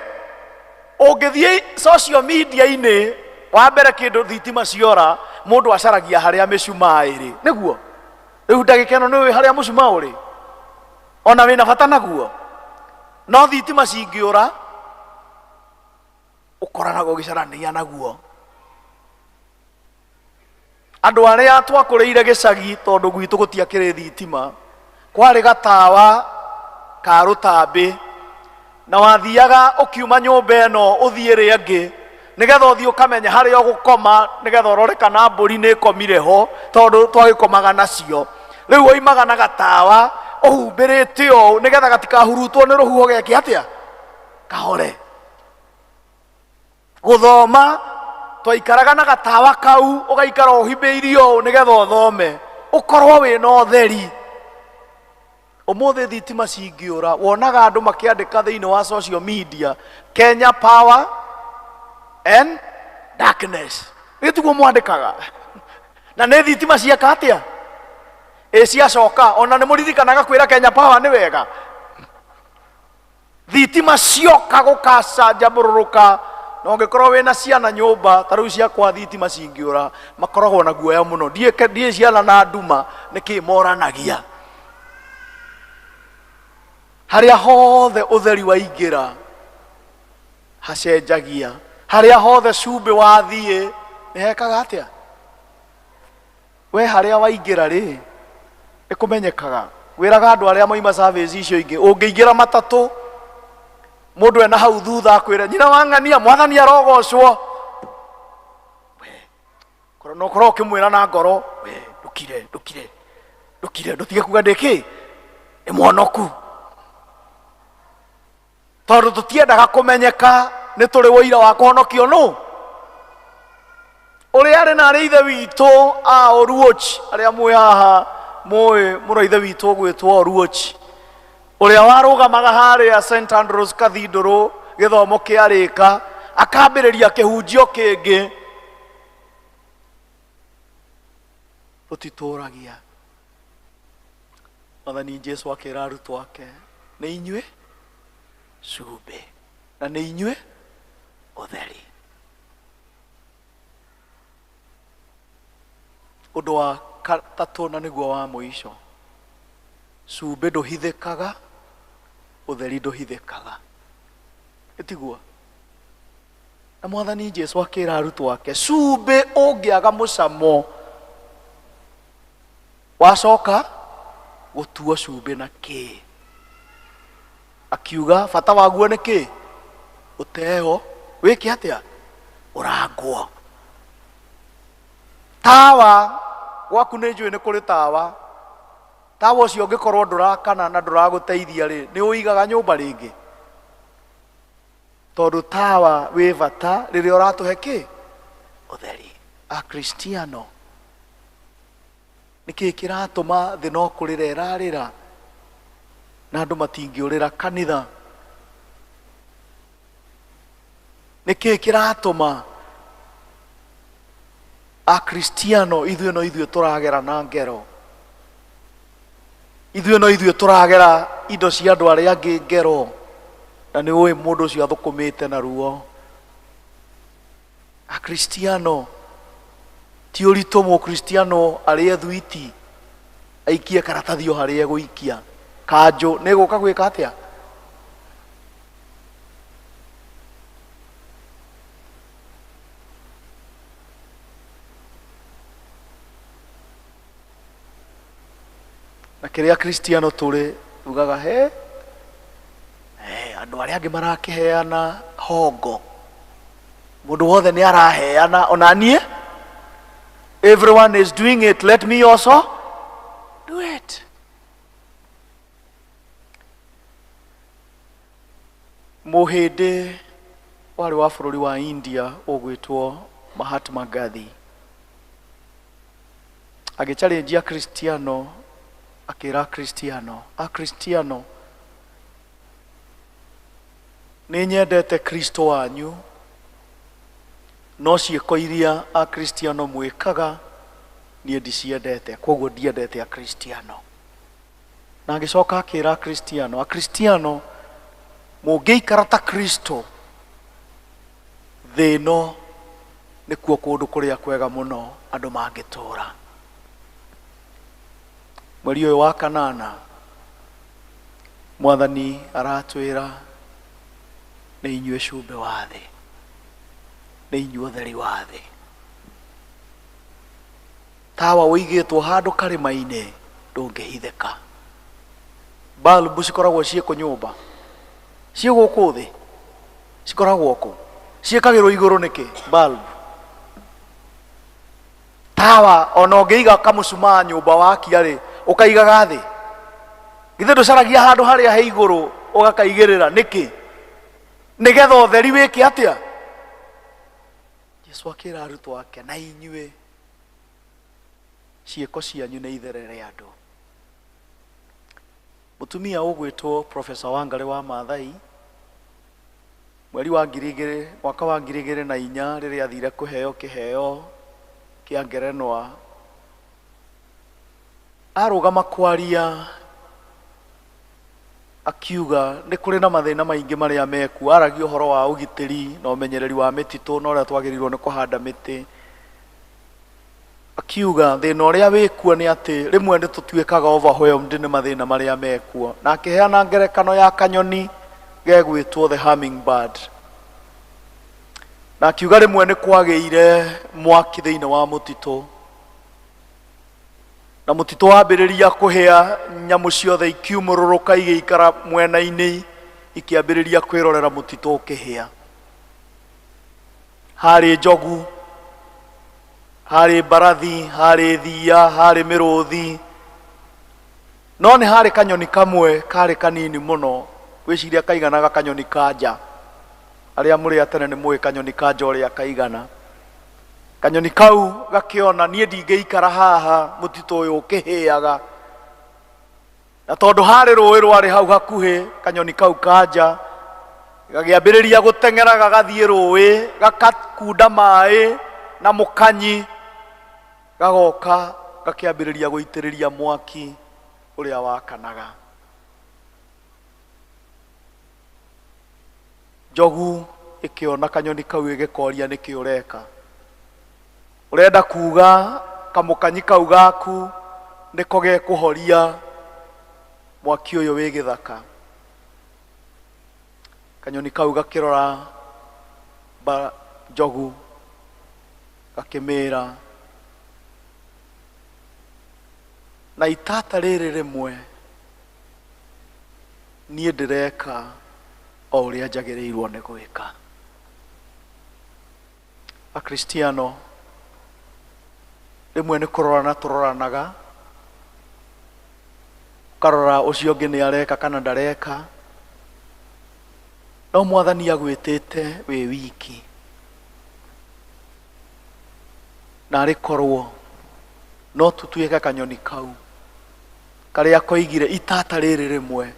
ũngĩthiĩ social media-inĩ, wa mbere kĩndũ thitima ciora, mũndũ acaragia harĩa mĩcumaa ĩrĩ, nĩguo? Rĩu ndagĩka ĩno nĩ ũĩ harĩa mũcumaa ũrĩ? Ona wĩna bata naguo? No thitima cingĩũra, ũkoranaga ũgĩcarania naguo. Andũ arĩa twakũrĩire gĩcagi, tondũ gwitũ gũtiakĩrĩ thitima, kwarĩ gatawa ka rũtambĩ, na wathiaga ũkiuma nyũmba ĩno ũthiĩ ĩrĩa ĩngĩ, nĩgetha ũthiĩ ũkamenya harĩa ũgũkoma, nĩgetha ũrore kana mbũri nĩ ĩkomire ho, tondũ twagĩkomaga nacio. Rĩu woimaga na gatawa ũhumbĩrĩte ũũ, nĩgetha gatikahurutwo nĩ rũhuho geke atĩa? Kahore. Gũthoma twaikaraga na gatawa kau, ũgaikara ũhimbĩirie ũũ nĩgetha ũthome, ũkorwo wĩna ũtheri. Ũmũthĩ thitima cingĩũra, wonaga andũ makĩandĩka thĩinĩ wa social media, Kenya power and darkness. Githĩ tiguo mwandĩkaga? Na nĩ thitima cieka atĩa? Ĩ ciacoka, ona nĩ mũririkanaga kwĩra Kenya power nĩ wega? Thitima cioka gũkacanjamũrũrũka Na ũngĩkorwo wĩna ciana nyũmba ta rĩu ciakwa thitima cingĩũra, makoragwo na guoya mũno. Ndiĩ ciana na nduma, nĩkĩ moranagia? Harĩa hothe ũtheri waingĩra hacenjagia, harĩa hothe cumbĩ wathiĩ nĩ hekaga atĩa? We harĩa waingĩra rĩ, nĩ kũmenyekaga. Wĩraga andũ arĩa moima service icio ingĩ, ũngĩingĩra matatũ mũndũ ena hau thutha akwĩre nyina wa ng'ania, mwathani arogocwo, no ũkorwo ũkĩmwĩra na ngoro, we ndũkire, ndũkire, ndũkire, ndũtige kuga ndĩkĩ nĩ mwonoku, tondũ tũtiendaga kũmenyeka nĩ tũrĩ ũira wa kũhonokio nũ. Ũrĩa arĩ na arĩ ithe witũ a Oruoch, arĩa mwĩ haha mũĩ mũno ithe witũ ũgwĩtwo Oruoch, ũrĩa warũgamaga harĩa St Andrews Cathedral gĩthomo kĩarĩka, akambĩrĩria kĩhunjio kĩngĩ. Tũtitũragia. Mwathani Jesu akĩra arutwo ake, nĩ inyuĩ cumbĩ na nĩ inyuĩ ũtheri. Ũndũ wa gatatũ na nĩguo wa mũico, cumbĩ ndũhithĩkaga, ũtheri ndũhithĩkaga. Ĩtiguo? Na Mwathani Jesu akĩra arutwo ake, cumbĩ ũngĩaga mũcamo wacoka gũtuo cumbĩ na kĩ? Akiuga bata waguo nĩ kĩ? Ũteo wĩke atĩa? Ũrangwo. Tawa gwaku nĩ njũĩ nĩ kũrĩ tawa. Tawa ũcio ũngĩkorwo ndũrakana na ndũragũteithia rĩ, nĩ ũigaga nyũmba rĩngĩ? Tondũ tawa wĩ bata rĩrĩa ũratũhe kĩ? Ũtheri. Akristiano, nĩkĩ kĩratũma thĩ no kũrĩra ĩrarĩra na andũ matingĩũrĩra kanitha? Nĩkĩ kĩratũma Akristiano ithuĩ no ithuĩ tũragera na ngero, ithuĩ no ithuĩ tũragera indo cia andũ arĩa angĩ ngero, na nĩ ũĩ mũndũ ũcio athũkũmĩte na ruo? Akristiano ti ũritũ mũkristiano arĩe thwiti, aikie karatathi o harĩa egũikia, kanjũ nĩ gũka gwĩka atĩa? Na kĩrĩa Kristiano tũrĩ tugaga he andũ arĩa angĩ marakĩheana hongo, mũndũ wothe nĩ araheana, ona niĩ, everyone is doing it, let me also do it. Mũhĩndĩ warĩ wa bũrũri wa India ũgwĩtwo Mahatma Gandhi agĩchallenge Akristiano, akĩra Akristiano, Akristiano, nĩ nyendete Kristo wanyu, no ciĩko iria Akristiano mwĩkaga niĩ ndiciendete, koguo ndiendete Akristiano. Na agĩcoka akĩra Akristiano, Akristiano mũngĩikara ta Kristo, thĩ ĩno nĩkuo kũndũ kũrĩa kwega mũno andũ mangĩtũũra. Mweri ũyũ wa kanana Mwathani aratwĩra nĩ inyuĩ cumbĩ wa thĩ, nĩ inyuĩ ũtheri wa thĩ. Tawa ũigĩtwo handũ karĩma-inĩ ndũngĩhithĩka. Balbu cikoragwo ciĩ kũ nyũmba? Ciĩ gũkũ thĩ? Cikoragwo kũ? Ciĩkagĩrwo igũrũ nĩkĩ? Bulb. Tawa ona ũngĩiga kamũcumaa nyũmba wakia rĩ, ũkaigaga thĩ? Githĩ ndũcaragia handũ harĩa he igũrũ ũgakaigĩrĩra nĩkĩ? Nĩgetha ũtheri wĩke atĩa? Jesu akĩra arutwo ake, na inyuĩ ciĩko cianyu nĩ itherere andũ. Mũtumia ũgwĩtwo Professor Wangarĩ wa Maathai, mweri wa ngiri igĩrĩ, mwaka wa 2004, rĩrĩa athire kũheo kĩheo kĩa ngerenwa, arũgama kwaria Akiuga nĩ kũrĩ na mathĩna maingĩ marĩa mekuo. Aragia ũhoro wa ũgitĩri na ũmenyereri wa mĩtitũ na ũrĩa twagĩrĩirwo nĩ kũhanda mĩtĩ. Akiuga thĩna ũrĩa wĩkuo nĩ atĩ rĩmwe nĩ tũtuĩkaga overwhelmed nĩ mathĩna marĩa mekuo. Na akĩheana ngerekano ya kanyoni gegwĩtwo the hummingbird. Na akiuga rĩmwe nĩ kwagĩire mwaki thĩinĩ wa mũtitũ, na mũtitũ wambĩrĩria kũhĩa, nyamũ ciothe ikiumũrũrũka igĩikara mwena-inĩ, ikĩambĩrĩria kwĩrorera mũtitũ ũkĩhĩa. Harĩ njogu, harĩ mbarathi, harĩ thiia, harĩ mĩrũthi, no nĩ harĩ kanyoni kamwe karĩ kanini mũno, gwĩciria kaiganaga kanyoni kanja. Arĩa mũrĩ a tene nĩ mũĩ kanyoni kanja ũrĩa kaigana. Kanyoni kau gakĩona niĩ ndingĩikara haha mũtitũ ũyũ ũkĩhĩaga, na tondũ harĩ rũĩ rwarĩ hau hakuhĩ, kanyoni kau kanja gagĩambĩrĩria gũteng'era gagathiĩ rũĩ, gakakunda maĩ na mũkanyi, gagoka gakĩambĩrĩria gũitĩrĩria mwaki ũrĩa wakanaga. Njogu ĩkĩona kanyoni kau ĩgĩkoria nĩkĩ ũreka. Ũrenda kuga kamũkanyi kau gaku nĩko gekũhoria mwaki ũyũ wĩ gĩthaka. Kanyoni kau gakĩrora njogu gakĩmĩra, na itata rĩrĩ rĩmwe niĩ ndĩreka o ũrĩa njagĩrĩirwo nĩ gwĩka. Akristiano rĩmwe nĩ kũrorana tũroranaga, ũkarora ũcio ũngĩ nĩ areka kana ndareka, no Mwathani agwĩtĩte wĩ wiki, na arĩ korwo no tũtuĩke kanyoni kau karĩa koigire itata rĩrĩ rĩmwe,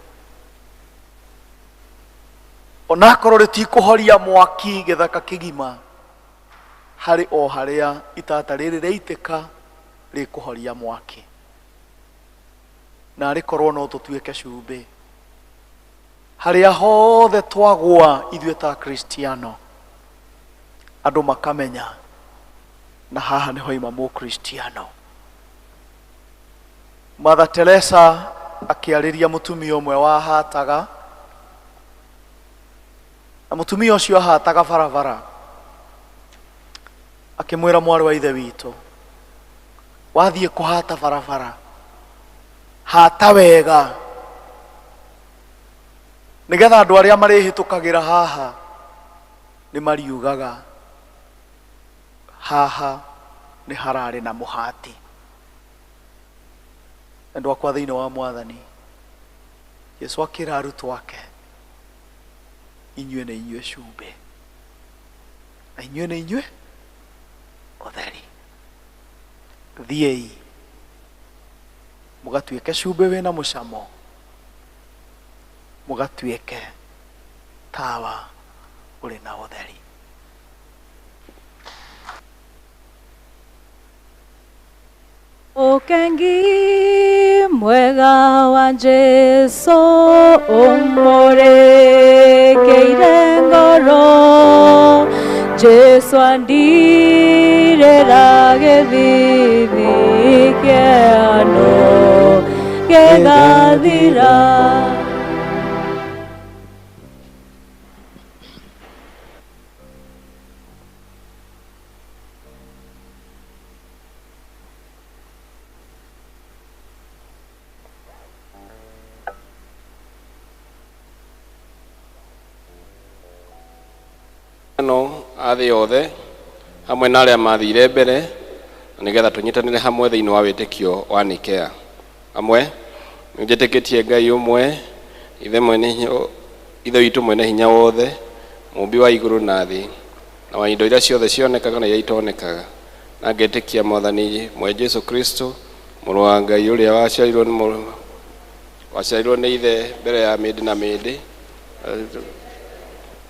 onakorwo rĩtikũhoria mwaki gĩthaka kĩgima, harĩ o harĩa itata rĩrĩ rĩaitĩka rĩkũhoria mwaki. Na arĩ korwo no tũtuĩke cumbĩ harĩa hothe twagwa ithuĩ ta Akristiano, andũ makamenya na haha nĩho ima mũkristiano. Mother Teresa akĩarĩria mũtumia ũmwe wahataga, na mũtumia ũcio ahataga barabara, akĩmwĩra, mwarĩ wa ithe witũ, wathiĩ kũhata barabara, hata wega nĩgetha andũ arĩa marĩhĩtũkagĩra haha nĩ mariugaga haha nĩ hararĩ na mũhati. Endwa akwa thĩinĩ wa Mwathani, Jesu akĩra arutwo ake, inyuĩ nĩ inyuĩ cumbĩ, na inyuĩ nĩ inyuĩ ũtheri. Thiĩi mũgatuĩke cumbĩ wĩna mũcamo, mũgatuĩke tawa ũrĩ na ũtheri. Ũkengi mwega wa Jesu ũmũrĩkĩire ngoro, Jesu andirĩra gĩthithi kĩano gĩgathira. No a thĩ yothe hamwe na arĩa mathire mbere, na nĩgetha tũnyitanĩre hamwe thĩinĩ wa wĩtĩkio wa Nikea. Hamwe nĩnjĩtĩkĩtie Ngai ũmwe, Ithe mwene Ithe witũ mwene hinya wothe, mũũmbi wa igũrũ na thĩ, na wa indo iria ciothe cionekaga na iria itonekaga, na ngetĩkia Mwathani mwe Jesu Kristo, mũrũ wa Ngai ũrĩa waciarirwo nĩ waciarirwo nĩ Ithe mbere ya mĩndĩ na mĩndĩ,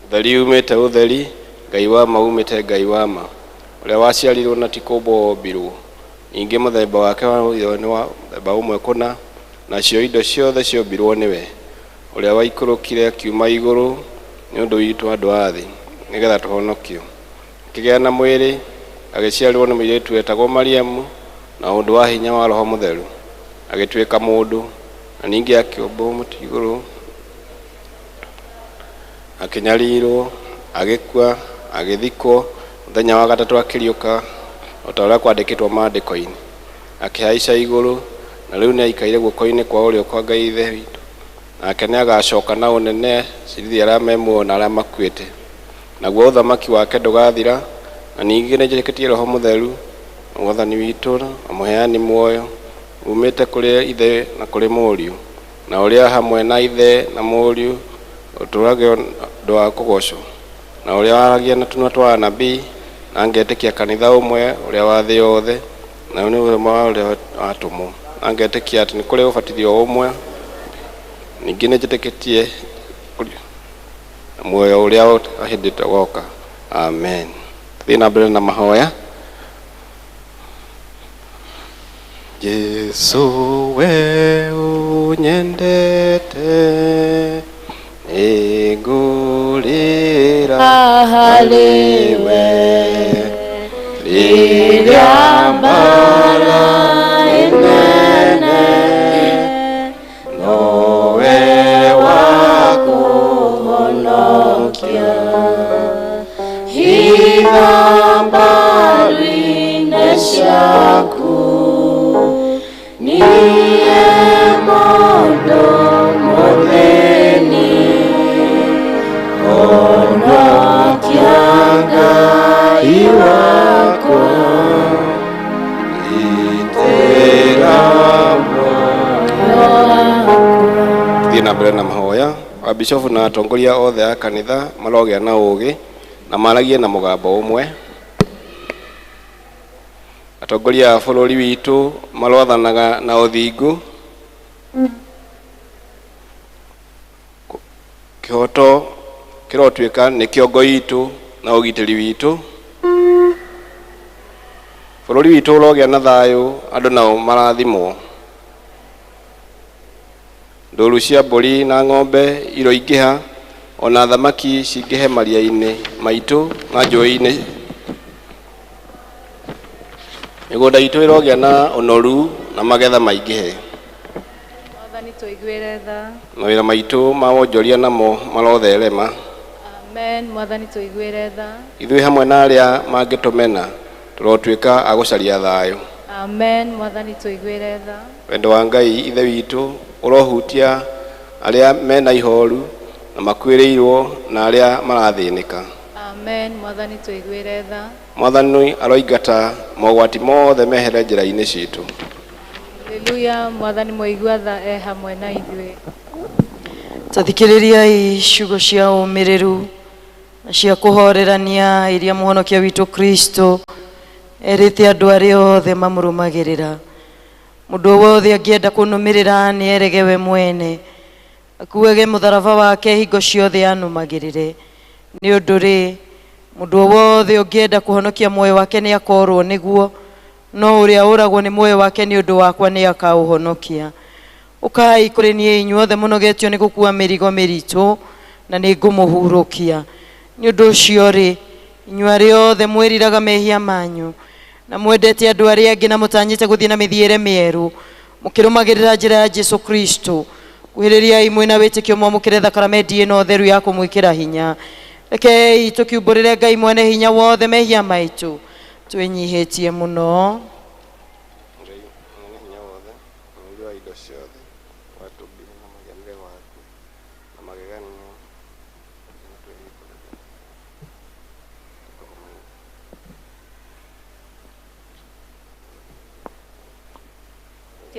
ũtheri umĩte ũtheri, Ngai wa ma umĩte Ngai wa ma, ũrĩa waciarirwo na ti kũũmbwo wombirwo, ningĩ mũthemba wake wa nĩ wa mũthemba ũmwe kũna, nacio indo ciothe ciombirwo nĩwe. Ũrĩa waikũrũkire akiuma igũrũ nĩ ũndũ witũ andũ a thĩ, nĩgetha tũhonokio. Akĩgĩa na mwĩrĩ, agĩciarwo nĩ mũirĩtu wetagwo Mariamu, na ũndũ wa hinya wa Roho Mũtheru. Agĩtuĩka mũndũ, na ningĩ akĩũmbwo mũtĩ igũrũ, akĩnyarirwo, agĩkua, agĩthikwo, mũthenya wa gatatũ akĩriũka, o ta ũrĩa kwandĩkĩtwo maandĩko-inĩ. Akĩhaica igũrũ, na rĩu nĩaikaire guoko-inĩ kwa ũrĩo kwa Ngai Ithe witũ. Nake nĩagacoka na ũnene acirithie arĩa me muoyo na arĩa makuĩte. Naguo ũthamaki wake ndũgathira, na ningĩ nĩnjĩtĩkĩtie Roho Mũtheru, Mwathani witũ na mũheani muoyo, uumĩte kũrĩ Ithe na kũrĩ Mũriũ, na ũrĩa hamwe na Ithe na Mũriũ ũtũũragio ũndũ wa kũgoocwo, na ũrĩa waragia na tũnua twa anabii, na ngetĩkia kanitha ũmwe ũrĩa wa thĩ yothe, na nĩ ũmwe wa ũrĩa watũmwo, na ngetĩkia atĩ nĩ kũrĩ ũbatithio ũmwe, ningĩ nĩnjĩtĩkĩtie muoyo ũrĩa hĩndĩ ũgoka. Amen. Thiĩ na mbere na mahoya. Jesu we ũnyendete, nĩngũrĩra harĩ we rĩrĩa mbara ĩnene, nowe wa kũhonokia. Hitha mbaru-inĩ ciaku, niĩ mũndũ mũthĩni, honokia Ngai wakwa, itĩra Thiĩ na mbere na mahoya. Abishofu na atongoria othe a kanitha marogĩa na ũũgĩ na maragie na mũgambo ũmwe. Atongoria a bũrũri witũ maroathanaga na ũthingu, kĩhoto kĩrotuĩka nĩ kĩongo itũ na ũgitĩri witũ. Bũrũri witũ ũrogĩa na thayũ, andũ nao marathimwo. Ndũru cia mbũri na ng'ombe iroingĩha, ona thamaki cingĩhe maria-inĩ maitũ na njũĩ-inĩ. Mĩgũnda itũ ĩrogĩa na ũnoru na magetha maingĩhe. Mwathani tũiguĩre tha. Mawĩra maitũ ma wonjoria namo marotherema. Amen. Mwathani tũiguĩre tha. Ithuĩ hamwe na arĩa mangĩtũmena tũrotuĩka a gũcaria thayũ. Amen. Mwathani tũiguĩre tha. Wendo wa Ngai Ithe witũ ũrohutia arĩa mena ihoru na makuĩrĩirwo na arĩa marathĩnĩka. Amen. Mwathani tũiguĩre tha. Mwathani aroingata mogwati mothe mehere njĩra-inĩ citũ. Haleluya. Mwathani mũigua tha e hamwe na ithuĩ. Tathikĩrĩriai ciugo cia ũmĩrĩru na cia kũhorerania iria mũhonokia witũ Kristo erĩte andũ arĩa othe mamũrũmagĩrĩra. Mũndũ wothe angĩenda kũnũmĩrĩra nĩ erege we mwene, akuage mũtharaba wake hingo ciothe anũmagĩrĩre. Nĩ ũndũ rĩ, mũndũ wothe ũngĩenda kũhonokia muoyo wake nĩ akorwo nĩguo, no ũrĩa ũragwo nĩ muoyo wake nĩ ũndũ wakwa nĩ akaũhonokia. Ũkai kũrĩ niĩ inyuothe mũnogetio nĩ gũkua mĩrigo mĩritũ, na nĩ ngũmũhurũkia. Nĩ ũndũ ũcio rĩ, inyuĩ arĩa othe mwĩriraga mehia manyu na mwendete andũ arĩa angĩ na mũtanyĩte gũthiĩ na mĩthiĩre mĩerũ, mũkĩrũmagĩrĩra njĩra ya Jesu Kristo, kuhĩrĩriai mwĩna wĩtĩkio mwamũkĩre thakramenti ĩno theru ya kũmwĩkĩra hinya. Rekei tũkiumbũrĩre Ngai mwene hinya wothe mehia maitũ twĩnyihĩtie mũno. Ngai mwene hinya wothe, mũũmbi wa indo ciothe, watũmbire na mũhianĩre waku na magegania,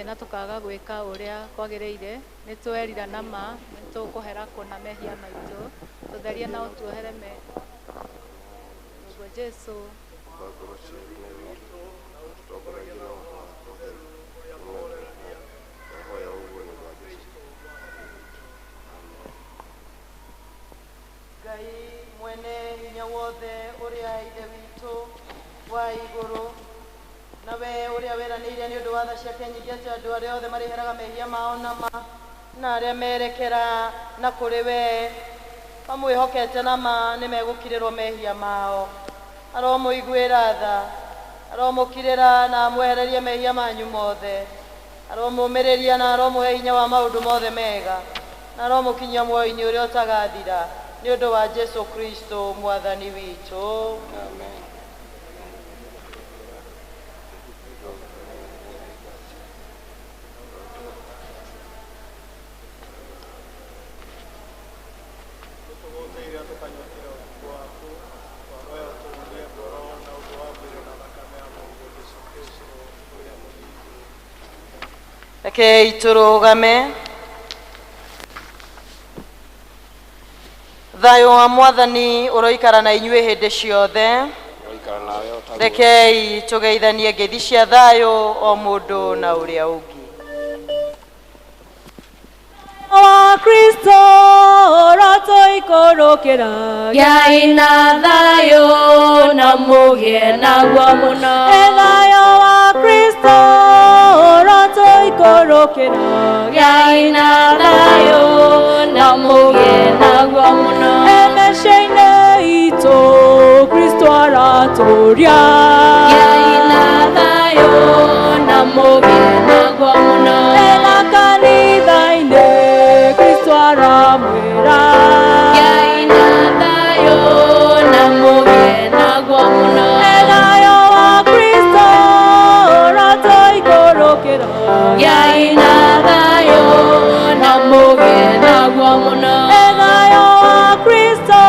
Na tũkaga gwĩka ũrĩa kwagĩrĩire, nĩ twerira na ma, nĩ tũkũhera kũna mehia maitũ, tũtherie na ũtuohere me ũguo Jesu. Ngai mwene hinya wothe ũrĩa Ithe witũ wa igũrũ, nawe ũrĩa weranĩire nĩ ũndũ wa tha ciake nyingĩ atĩ andũ arĩa othe marĩheraga mehia mao na ma Na arĩa merekera na kũrĩ we mamwĩhokete na ma nĩ megũkirĩrwo mehia mao. Aromũiguĩra tha, aromũkirĩra na amwehererie mehia manyu mothe, aromũmĩrĩria na aromũhe hinya wa maũndũ mothe mega, na aromũkinyia muoyo-inĩ ũrĩa ũtagathira nĩ ũndũ wa Jesu Kristo mwathani witũ. Amen. Rekei tũrũgame. Thayũ wa mwathani ũroikara na inyuĩ hĩndĩ ciothe. Ũroikara nawe o taguo. Rekei tũgeithanie ngeithi cia thayũ o mũndũ na ũrĩa ũngĩ. Wa Kristo ũrotoikũrũkĩra. Gĩai na thayũ na mũgĩe naguo mũno. E thayũ wa Kristo ũrotoikũrũkĩra. Gĩai na thayũ na mũgĩe naguo mũno. E mĩciĩ-inĩ itũ Kristo aratũria. Gĩai na thayũ na mũgĩe naguo mũno. E makanitha-inĩ Kristo aramwĩra. Gĩai na thayũ na mũgĩe naguo mũno. E thayũ wa Kristo ũrotoikũrũkĩra. Gĩai na thayũ na mũgĩe naguo mũno. E thayũ wa Kristo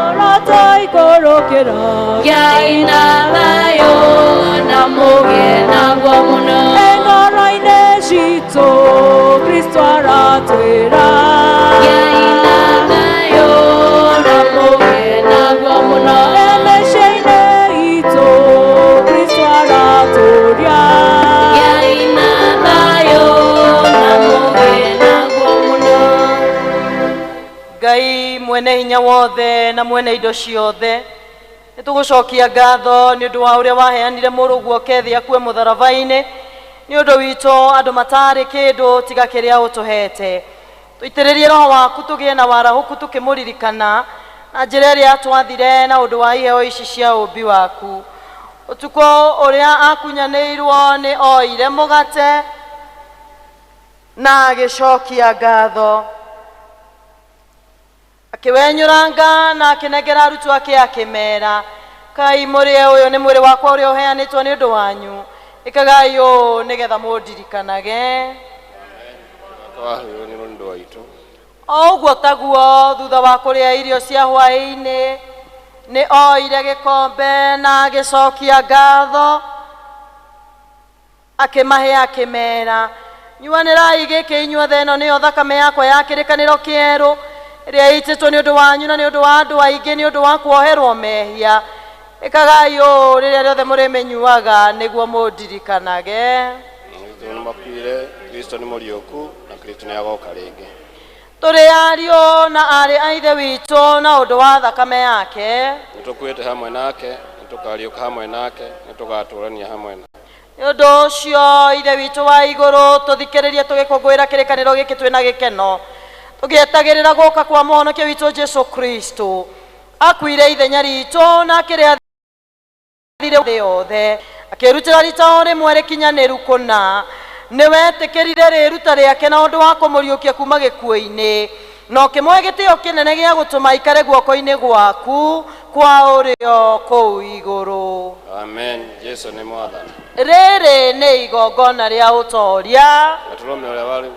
ũrotoikũrũkĩra. Gĩai na thayũ na mũgĩe naguo mũno. E ngoro-inĩ citũ Kristo aratwĩra. Gĩai na thayũ na mũgĩe naguo mũno. E mĩciĩ-inĩ itũ Kristo aratũria. Gĩai na thayũ na mũgĩe naguo mũno. Ngai mwene hinya wothe na mwene indo ciothe, nĩ tũgũcokia ngatho nĩ ũndũ wa ũrĩa waheanire mũrũguo oke thĩ akue mũtharaba-inĩ nĩ ũndũ witũ andũ matarĩ kĩndũ tiga kĩrĩa ũtũhete. Tũitĩrĩrie roho waku tũgĩe na warahũku tũkĩmũririkana na njĩra ĩrĩa twathire na ũndũ wa iheo ici cia ũũmbi waku. Ũtukũ ũrĩa akunyanĩirwo nĩ oire mũgate na agĩcokia ngatho, akĩwenyũranga na akĩnengera arutwo ake akĩmera, kai mũrĩe, ũyũ nĩ mwĩrĩ wakwa ũrĩa ũheanĩtwo nĩ ũndũ wanyu, ĩkagai ũũ nĩgetha mũndirikanage. Wake waheirwo nĩ ũndũ waitũ. O ũguo taguo thutha wa kũrĩa irio cia hwaĩ-inĩ nĩ oire gĩkombe na agĩcokia ngatho akĩmahe akĩmera, nyuanĩrai gĩkĩ inyuothe, ĩno nĩyo thakame yakwa ya kĩrĩkanĩro kĩerũ ĩrĩa ĩitĩtwo nĩ ũndũ wanyu na nĩ ũndũ wa andũ aingĩ nĩ ũndũ wa kuoherwo mehia. Ĩkagai ũũ rĩrĩa rĩothe mũrĩmĩnyuaga nĩguo mũndirikanage. Kristo nĩ makuire, Kristo nĩ mũriũku na Kristo nĩ agoka rĩngĩ. Tũrĩ ariũ na aarĩ a Ithe witũ na ũndũ wa thakame yake. Nĩ tũkuĩte hamwe nake, nĩ tũkariũka hamwe nake, nĩ tũgatũũrania hamwe nake. Nĩ ũndũ ũcio Ithe witũ wa igũrũ, tũthikĩrĩrie tũgĩkũngũĩra kĩrĩkanĩro gĩkĩ twĩna gĩkeno, tũgĩetagĩrĩra gũka kwa mũhonokia witũ Jesu Kristo. Akuire ithenya ritũ na akĩrĩa thirĩ thĩ yothe, akĩrutĩra rita o rĩmwe rĩkinyanĩru kũna. Nĩ wetĩkĩrire rĩruta rĩake na ũndũ wa kũmũriũkia kuma gĩkuũ-inĩ, na ũkĩmũhe gĩtĩo kĩnene gĩa gũtũma aikare guoko-inĩ gwaku kwa ũrĩo kũu igũrũ. Amen. Jesu nĩ mwathani. Rĩrĩ nĩ igongona rĩa ũtoria. Gatũrũme ũrĩa warĩ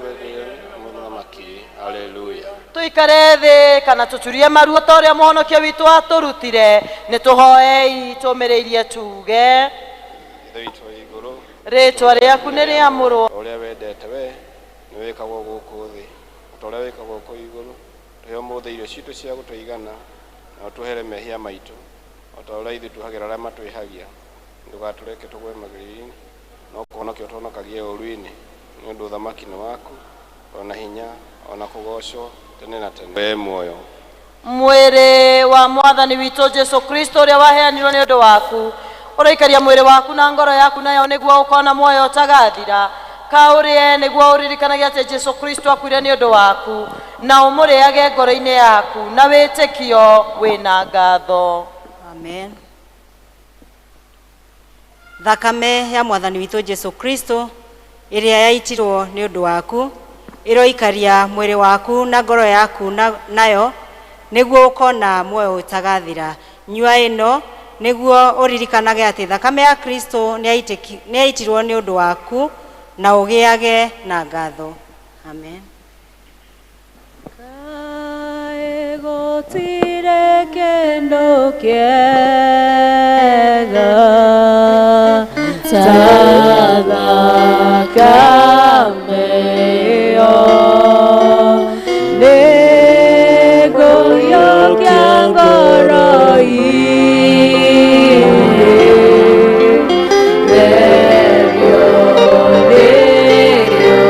mũthamaki. Haleluya. Tũikare thĩ kana tũturie maruo ta ũrĩa mũhonokia witũ atũrutire. Nĩ tũhoei tũmĩrĩirie tuge. Ithe witũ wĩ igũrũ, Rĩtwa rĩaku nĩ rĩamũrwo. O ũrĩa wendete we nĩ wĩkagwo gũkũ thĩ o ta ũrĩa wĩkagwo kũu igũrũ. Tũhe ũmũthĩ irio citũ cia gũtũigana, na ũtũhere mehia maitũ o ta ũrĩa ithuĩ tuohagĩra arĩa matwĩhagia. Ndũgatũreke tũgwe magerio-inĩ, no kũhonokia ũtũhonokagie ũũru-inĩ, nĩ ũndũ ũthamaki nĩ waku, ona hinya, ona kũgoocwo tene na tene. We muoyo. Mwĩrĩ wa mwathani witũ Jesu Kristo ũrĩa waheanirwo nĩ ũndũ waku, ũroikaria mwĩrĩ waku na ngoro yaku nayo nĩguo ũkona muoyo ũtagathira. Ũka ũrĩe nĩguo ũririkanage atĩ Jesu Kristo akuire nĩ ũndũ waku, na ũmũrĩage ngoro-inĩ yaku na wĩtĩkio wĩna ngatho. Amen. Thakame ya Mwathani witũ Jesu Kristo ĩrĩa yaitirwo nĩ ũndũ waku ĩroikaria mwĩrĩ waku na ngoro yaku nayo nĩguo ũkona muoyo ũtagathira. Nyua ĩno nĩguo ũririkanage atĩ thakame ya Kristo nĩ yaitirwo nĩ ũndũ waku na ũgĩage na ngatho. Amen. Kaĩ gũtirĩ kĩndũ kĩega ta thakame ĩyo, nĩngũiyũkia ngoro-inĩ, therio nĩyo.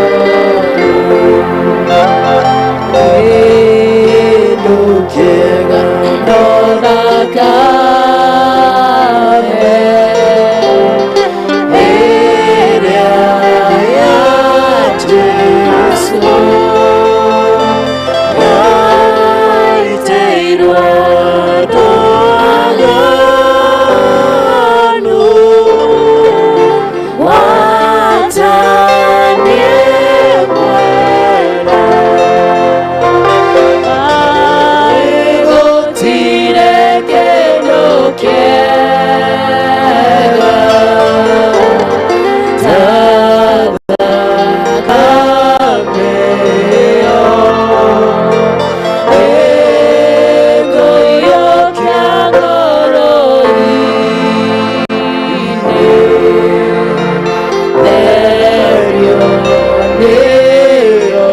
Kĩndũ kĩega no thakame ĩrĩa ya Jesũ yaitĩirwo andũ aganu, gwata niĩ mwene. Kaĩ gũtirĩ kĩndũ kĩega ta thakame ĩyo, ĩkũiyũkia ngoro-inĩ, therio nĩyo.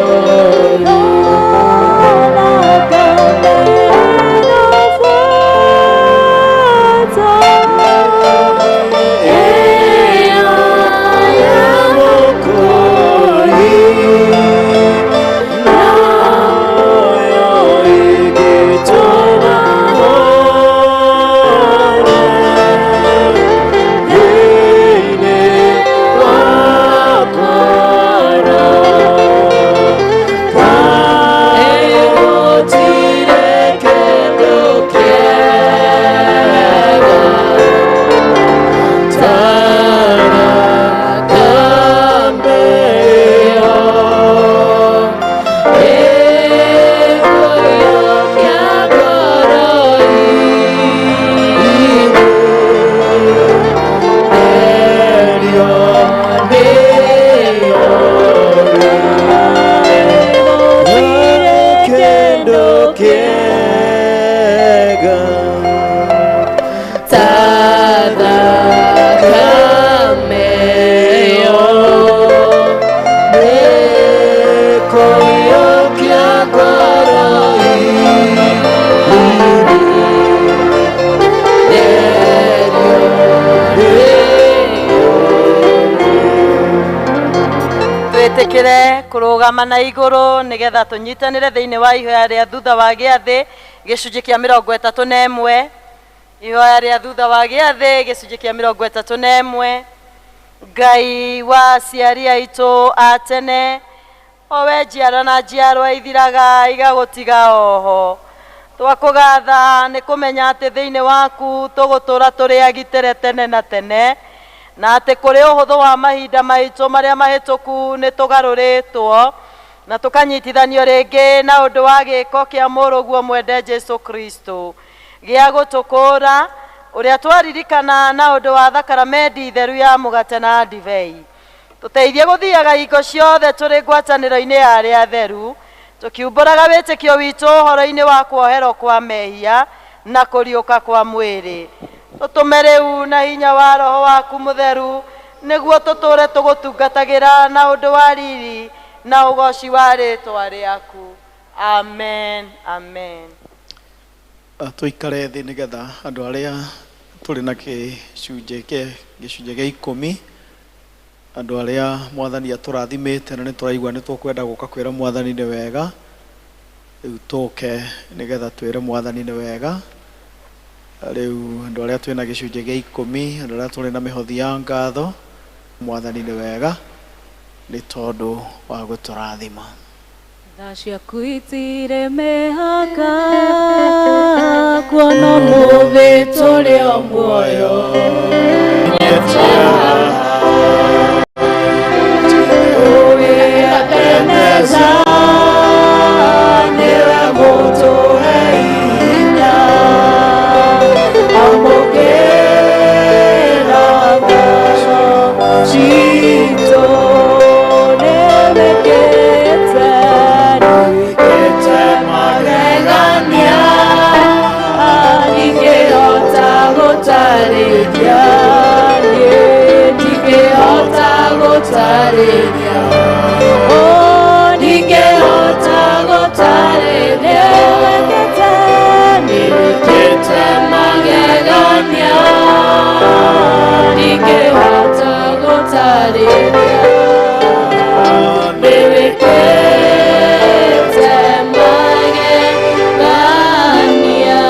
Kendo kĩega ta thakame ĩyo, nĩkũiyũkia ngoro-inĩ, therio nĩyo. Twĩtĩkĩre kũrũgama na igũrũ nĩgetha tũnyitanĩre thĩinĩ wa ihoya rĩa thutha wa gĩathĩ, gĩcunjĩ kĩa 31. Ihoya rĩa thutha wa gĩathĩ, gĩcunjĩ kĩa 31. Ngai wa aciari aitũ a tene, o we njiarwa na njiarwa ithiraga igagũtiga oho, twakũgatha nĩ kũmenya atĩ thĩinĩ waku tũgũtũra tũrĩ agitĩre tene na tene, na atĩ kũrĩ ũhũthũ wa mahinda maitũ marĩa mahĩtũku nĩ tũgarũrĩtwo na tũkanyitithanio rĩngĩ na ũndũ wa gĩko kĩa mũrũguo mwende Jesu Kristo gĩa gũtũkũra, ũrĩa twaririkana na ũndũ wa thakramenti theru ya mũgate na ndibei. Tũteithie gũthiaga hingo ciothe tũrĩ ngwatanĩro-inĩ ya arĩa atheru, tũkiumbũraga wĩtĩkio witũ ũhoro-inĩ wa kuoherwo kwa mehia na kũriũka kwa mwĩrĩ. Tũtũme rĩu na hinya wa Roho waku Mũtheru, nĩguo tũtũre tũgũtungatagĩra na ũndũ wa riri na ũgoci wa rĩtwa rĩaku. Amen, amen. Tũikare thĩ nĩgetha andũ arĩa tũrĩ na gĩcunjĩ gĩa 10, andũ arĩa Mwathani atũrathimĩte na nĩ tũraigua nĩ tũkwenda gũka kwĩra Mwathani nĩ wega, rĩu tũke nĩgetha twĩre Mwathani nĩ wega. Rĩu andũ arĩa twĩna gĩcunjĩ gĩa 10, andũ arĩa tũrĩ na mĩhothi ya ngatho, Mwathani nĩ wega. Nĩ tondũ wa gũtũrathima. Tha ciaku itirĩ mĩhaka, kuona ũmũthĩ tũrĩ o muoyo. Ebeneza, nĩwe mũtũhe hinya. Amũkĩra ngatho citũ, nĩwĩkĩte, nĩwĩkĩte magegania, ndingĩhota gũtarĩria, niĩ ndingĩhota gũtarĩria. Oh, ndingĩhota gũtarĩria. Nĩwĩkĩte, nĩwĩkĩte magegania, ndingĩhota gũtarĩria. Nĩwĩkĩte magegania.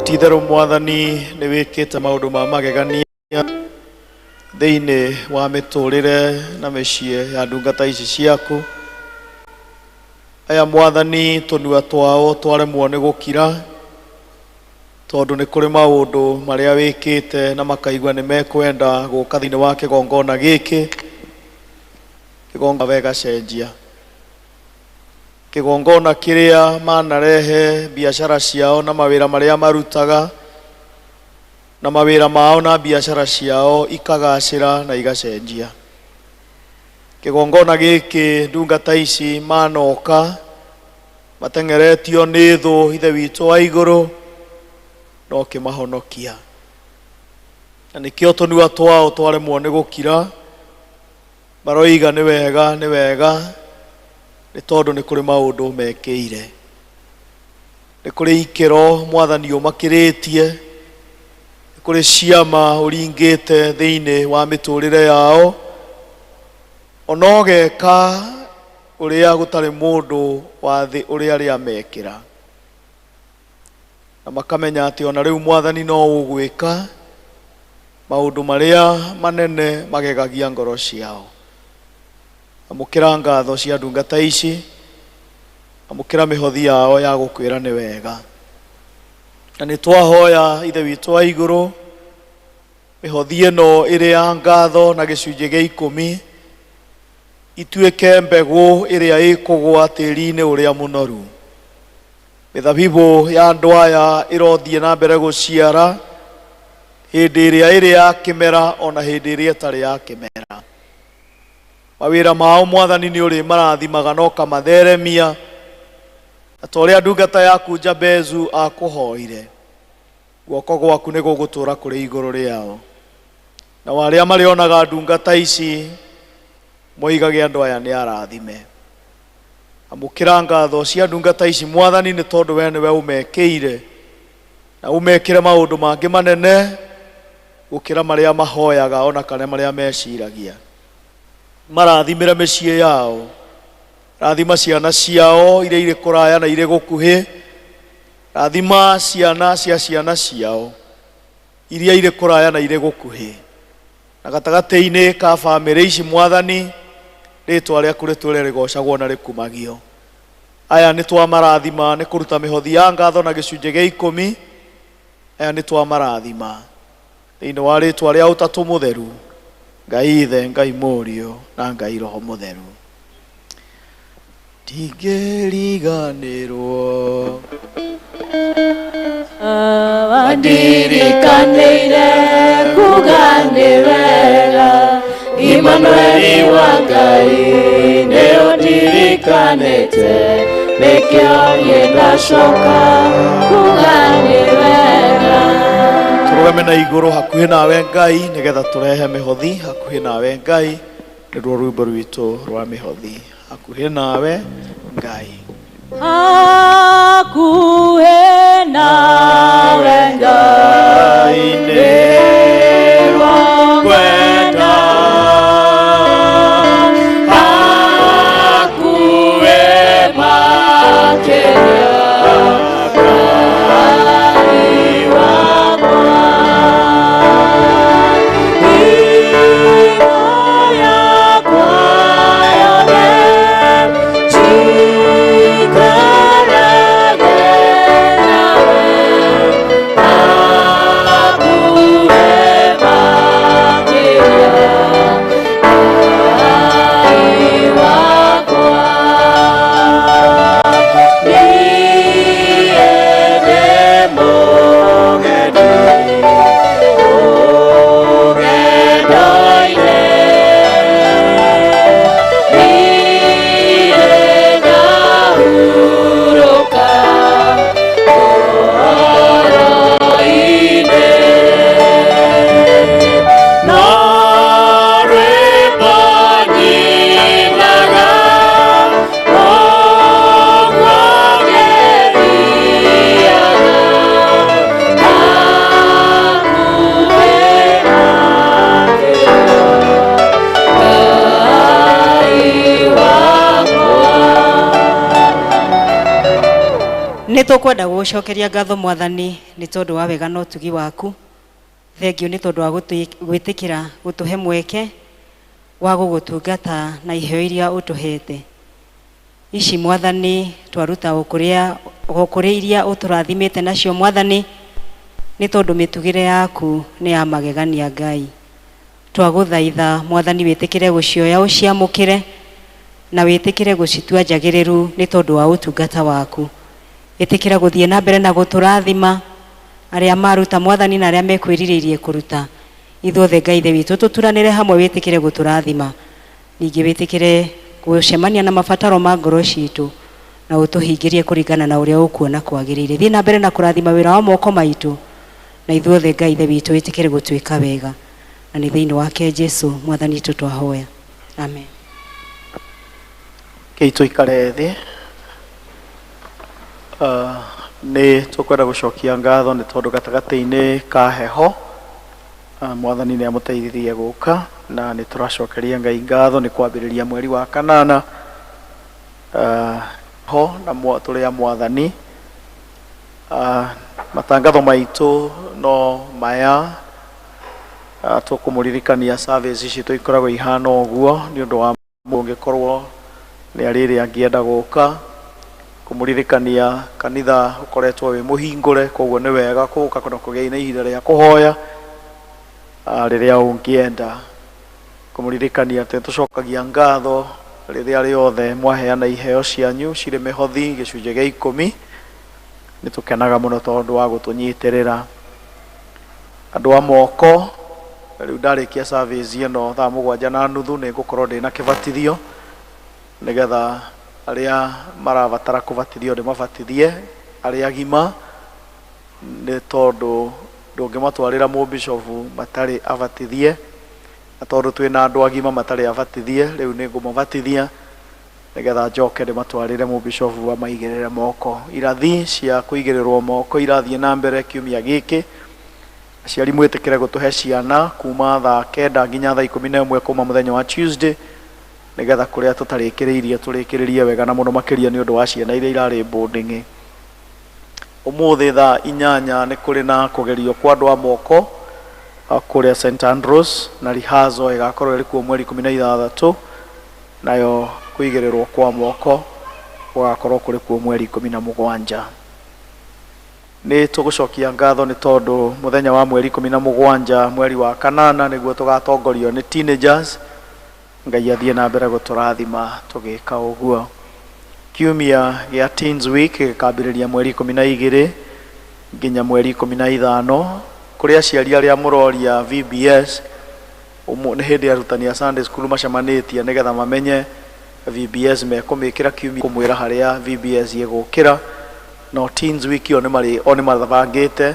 Ti-itherũ Mwathani nĩ wĩkĩte maũndũ ma magegania thĩinĩ wa mĩtũrĩre na mĩciĩ ya ndungata ici ciaku. Aya Mwathani, tũnua twao twaremwo nĩ gũkira, tondũ nĩ kũrĩ maũndũ marĩa wĩkĩte na makaigua nĩ mekwenda gũka thĩinĩ wa kĩgongona gĩkĩ. Kĩgongona wega cenjia kĩgongona kĩrĩa manarehe biacara ciao na mawĩra marĩa marutaga, na mawĩra mao na biacara ciao ikagacĩra na igacenjia. Kĩgongona gĩkĩ ndungata ici manoka mateng'eretio nĩ thũ, Ithe witũ wa igũrũ, no kĩmahonokia, na nĩkĩo tũnua twao twaremwo nĩ gũkira, maroiga nĩ wega, nĩ wega, nĩ tondũ nĩ kũrĩ maũndũ mekĩire, nĩ kũrĩ ikĩro Mwathani ũmakĩrĩtie, nĩ kũrĩ ciama ũringĩte thĩinĩ wa mĩtũrĩre yao, ona ũgeka ũrĩa gũtarĩ mũndũ wa thĩ ũrĩa arĩa mekĩra, na makamenya atĩ ona rĩu Mwathani no ũgwĩka maũndũ marĩa manene magegagia ngoro ciao. Amũkĩra ngatho cia ndungata ici, amũkĩra mĩhothi yao ya gũkwĩra nĩ wega. Na nĩ twahoya, Ithe witũ wa igũrũ, mĩhothi ĩno ĩrĩ ya ngatho na gĩcunjĩ gĩa ikũmi ituĩke mbegũ ĩrĩa ĩkũgũa tĩri-inĩ ũrĩa mũnoru. Mĩthabibũ ya andũ aya ĩrothiĩ na mbere gũciara hĩndĩ ĩrĩa ĩrĩ ya kĩmera ona hĩndĩ ĩrĩa ĩtarĩ ya kĩmera. Mawĩra mao Mwathani nĩ ũrĩ marathimaga na ũkamatheremia, na ta ũrĩa ndungata yaku Jabezu akũhoire, guoko gwaku nĩ gũgũtũũra kũrĩ igũrũ rĩao, na arĩa marĩonaga ndungata ici moigage andũ aya nĩ arathime. Amũkĩra ngatho cia ndungata ici Mwathani, nĩ tondũ we nĩwe ũmekĩire, na ũmekĩre maũndũ mangĩ manene gũkĩra marĩa mahoyaga ona kana marĩa meciragia. Marathimĩre mĩciĩ yao, rathima ciana ciao iria irĩ kũraya na irĩ gũkuhĩ, rathima ciana cia ciana ciao iria irĩ kũraya na irĩ gũkuhĩ, na gatagatĩ-inĩ ka bamĩrĩ ici Mwathani, rĩtwa rĩaku rĩtũre rĩgocagwo na rĩkumagio. Aya nĩ twamarathima nĩ kũruta mĩhothi ya ngatho na gĩcunjĩ gĩa ikũmi. Aya nĩ twamarathima thĩinĩ wa rĩtwa rĩa Ũtatũ Mũtheru, Ngai Ithe, Ngai Mũriũ na Ngai Roho Mũtheru. Ndingĩriganĩrwo. Wandirikanĩire kuga nĩ wega, Imanueli wa Ngai, nĩ ũndirikanĩte, nĩkĩo niĩ ndacoka kuga nĩ wega. Tũrũgame na igũrũ hakuhĩ nawe Ngai, nĩgetha tũrehe mĩhothi hakuhĩ nawe Ngai. Nĩruo rwĩmbo rwitũ rwa mĩhothi, hakuhĩ nawe Ngai. Hakuhĩ nawe Ngai nĩguo ngwenda, hakuhĩ makĩria, Ngai wakwa. Hingo ya Tũkwenda gũgũcokeria ngatho Mwathani nĩ tondũ wa wega na ũtugi waku. Thengiũ nĩ tondũ wa gwĩtĩkĩra gũtũhe mweke wa gũgũtungata na iheo iria ũtũhete. Ici Mwathani twaruta o kũrĩa o kũrĩ iria ũtũrathimĩte nacio Mwathani, nĩ tondũ mĩtugĩre yaku nĩ ya magegania Ngai. Twagũthaitha Mwathani wĩtĩkĩre gũcioya ũciamũkĩre na wĩtĩkĩre gũcitua njagĩrĩru nĩ tondũ wa ũtungata waku. Ĩtĩkĩra gũthiĩ na mbere na gũtũrathima arĩa maruta Mwathani na arĩa mekwĩrirĩirie kũruta. Ithuothe Ngai Ithe witũ tũturanĩre hamwe wĩtĩkĩre gũtũrathima. Ningĩ wĩtĩkĩre gũcemania na mabataro ma ngoro citũ na ũtũhingĩrie kũringana na ũrĩa ũkuona kwagĩrĩire. Thiĩ na mbere na kũrathima wĩra wa moko maitũ na ithuothe Ngai Ithe witũ wĩtĩkĩre gũtuĩka wega. Na nĩ thĩinĩ wake Jesu Mwathani witũ twahoya. Amen. Kei tũikare thĩ. Nĩ tũkwenda gũcokia ngatho nĩ tondũ gatagatĩ-inĩ ka heho Mwathani nĩ amũteithirie gũka na nĩ tũracokeria Ngai ngatho nĩ kwambĩrĩria mweri wa kanana ho na tũrĩ a Mwathani. Matangatho maitũ no maya, tũkũmũririkania service ici tũikoragwo ihana ũguo nĩ ũndũ wa mũngĩkorwo nĩ arĩ ĩrĩa angĩenda gũka. Kũmũririkania kanitha ũkoretwo wĩ mũhingũre, koguo nĩ wega gũka na kũgĩa na ihinda rĩa kũhoya rĩrĩa ũngĩenda. Kũmũririkania atĩ tũcokagia ngatho rĩrĩa rĩothe mwaheana iheo cianyu cirĩ mĩhothi gĩcunjĩ gĩa 10. Nĩ tũkenaga mũno tondũ wa gũtũnyitĩrĩra. Andũ a moko, rĩu ndarĩkia service ĩno thaa 7:30 nĩ ngũkorwo ndĩna kĩbatithio nĩgetha arĩa marabatara kũbatithio ndĩmabatithie, arĩa agima, nĩ tondũ ndũngĩmatwarĩra mũbishofu matarĩ abatithie, na tondũ twĩna andũ agima matarĩ abatithie, rĩu nĩ ngũmabatithia nĩgetha njoke ndĩmatwarĩre mũbishofu amaigĩrĩre moko. Irathi cia kũigĩrĩrwo moko irathiĩ na mbere kiumia gĩkĩ. Aciari mwĩtĩkĩre gũtũhe ciana kuma thaa 9 nginya thaa 11 kuma mũthenya wa Tuesday, nĩgetha kũrĩa tũtarĩkĩrĩirie tũrĩkĩrĩrie wega na mũno makĩria nĩ ũndũ wa ciana iria irarĩ boarding. Ũmũthĩ thaa 8 nĩ kũrĩ na kũgerio kwa andũ a moko kũrĩa St Andrews, na rehearsal ĩgakorwo ĩrĩ kuo mweri 16, nayo kũigĩrĩrwo kwa moko gũgakorwo kũrĩ kuo mweri 17. Nĩ tũgũcokia ngatho nĩ tondũ mũthenya wa mweri 17 mweri wa kanana nĩguo tũgatongorio nĩ teenagers. Ngai athiĩ na mbere gũtũrathima tũgĩka ũguo. Kiumia gĩa Teens Week gĩkambĩrĩria mweri 12 nginya mweri 15. Kũrĩ aciari arĩa mũroria VBS, nĩ hĩndĩ arutani a Sunday school macemanĩtie nĩgetha mamenye VBS mekũmĩkĩra kiumia, kũmwĩra harĩa VBS ĩgũkĩra. No Teens Week ĩyo o nĩ mabangĩte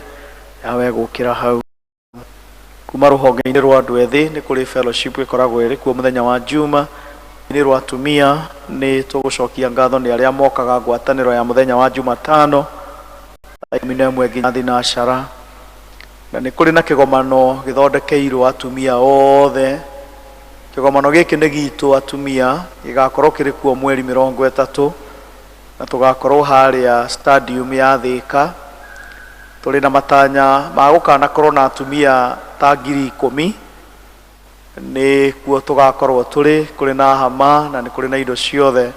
yawe gũkĩra hau. Kuma rũhonge-inĩ rwa andũ ethĩ nĩ kũrĩ fellowship ĩkoragwo ĩrĩ kuo mũthenya wa Juma. Nĩ rwa atumia nĩ tũgũcokia ngatho nĩ arĩa mokaga ngwatanĩro ya mũthenya wa Jumatano 11 nginya thinacara. Na nĩ kũrĩ na kĩgomano gĩthondekeirwo atumia othe. Kĩgomano gĩkĩ nĩ gitũ atumia, gĩgakorwo kĩrĩ kuo mweri 30, na tũgakorwo harĩa stadium ya Thika. Tũrĩ na matanya ma gũkanakorwo na atumia ta 10,000. Nĩ kuo tũgakorwo tũrĩ, kũrĩ na hama na nĩ kũrĩ na indo ciothe.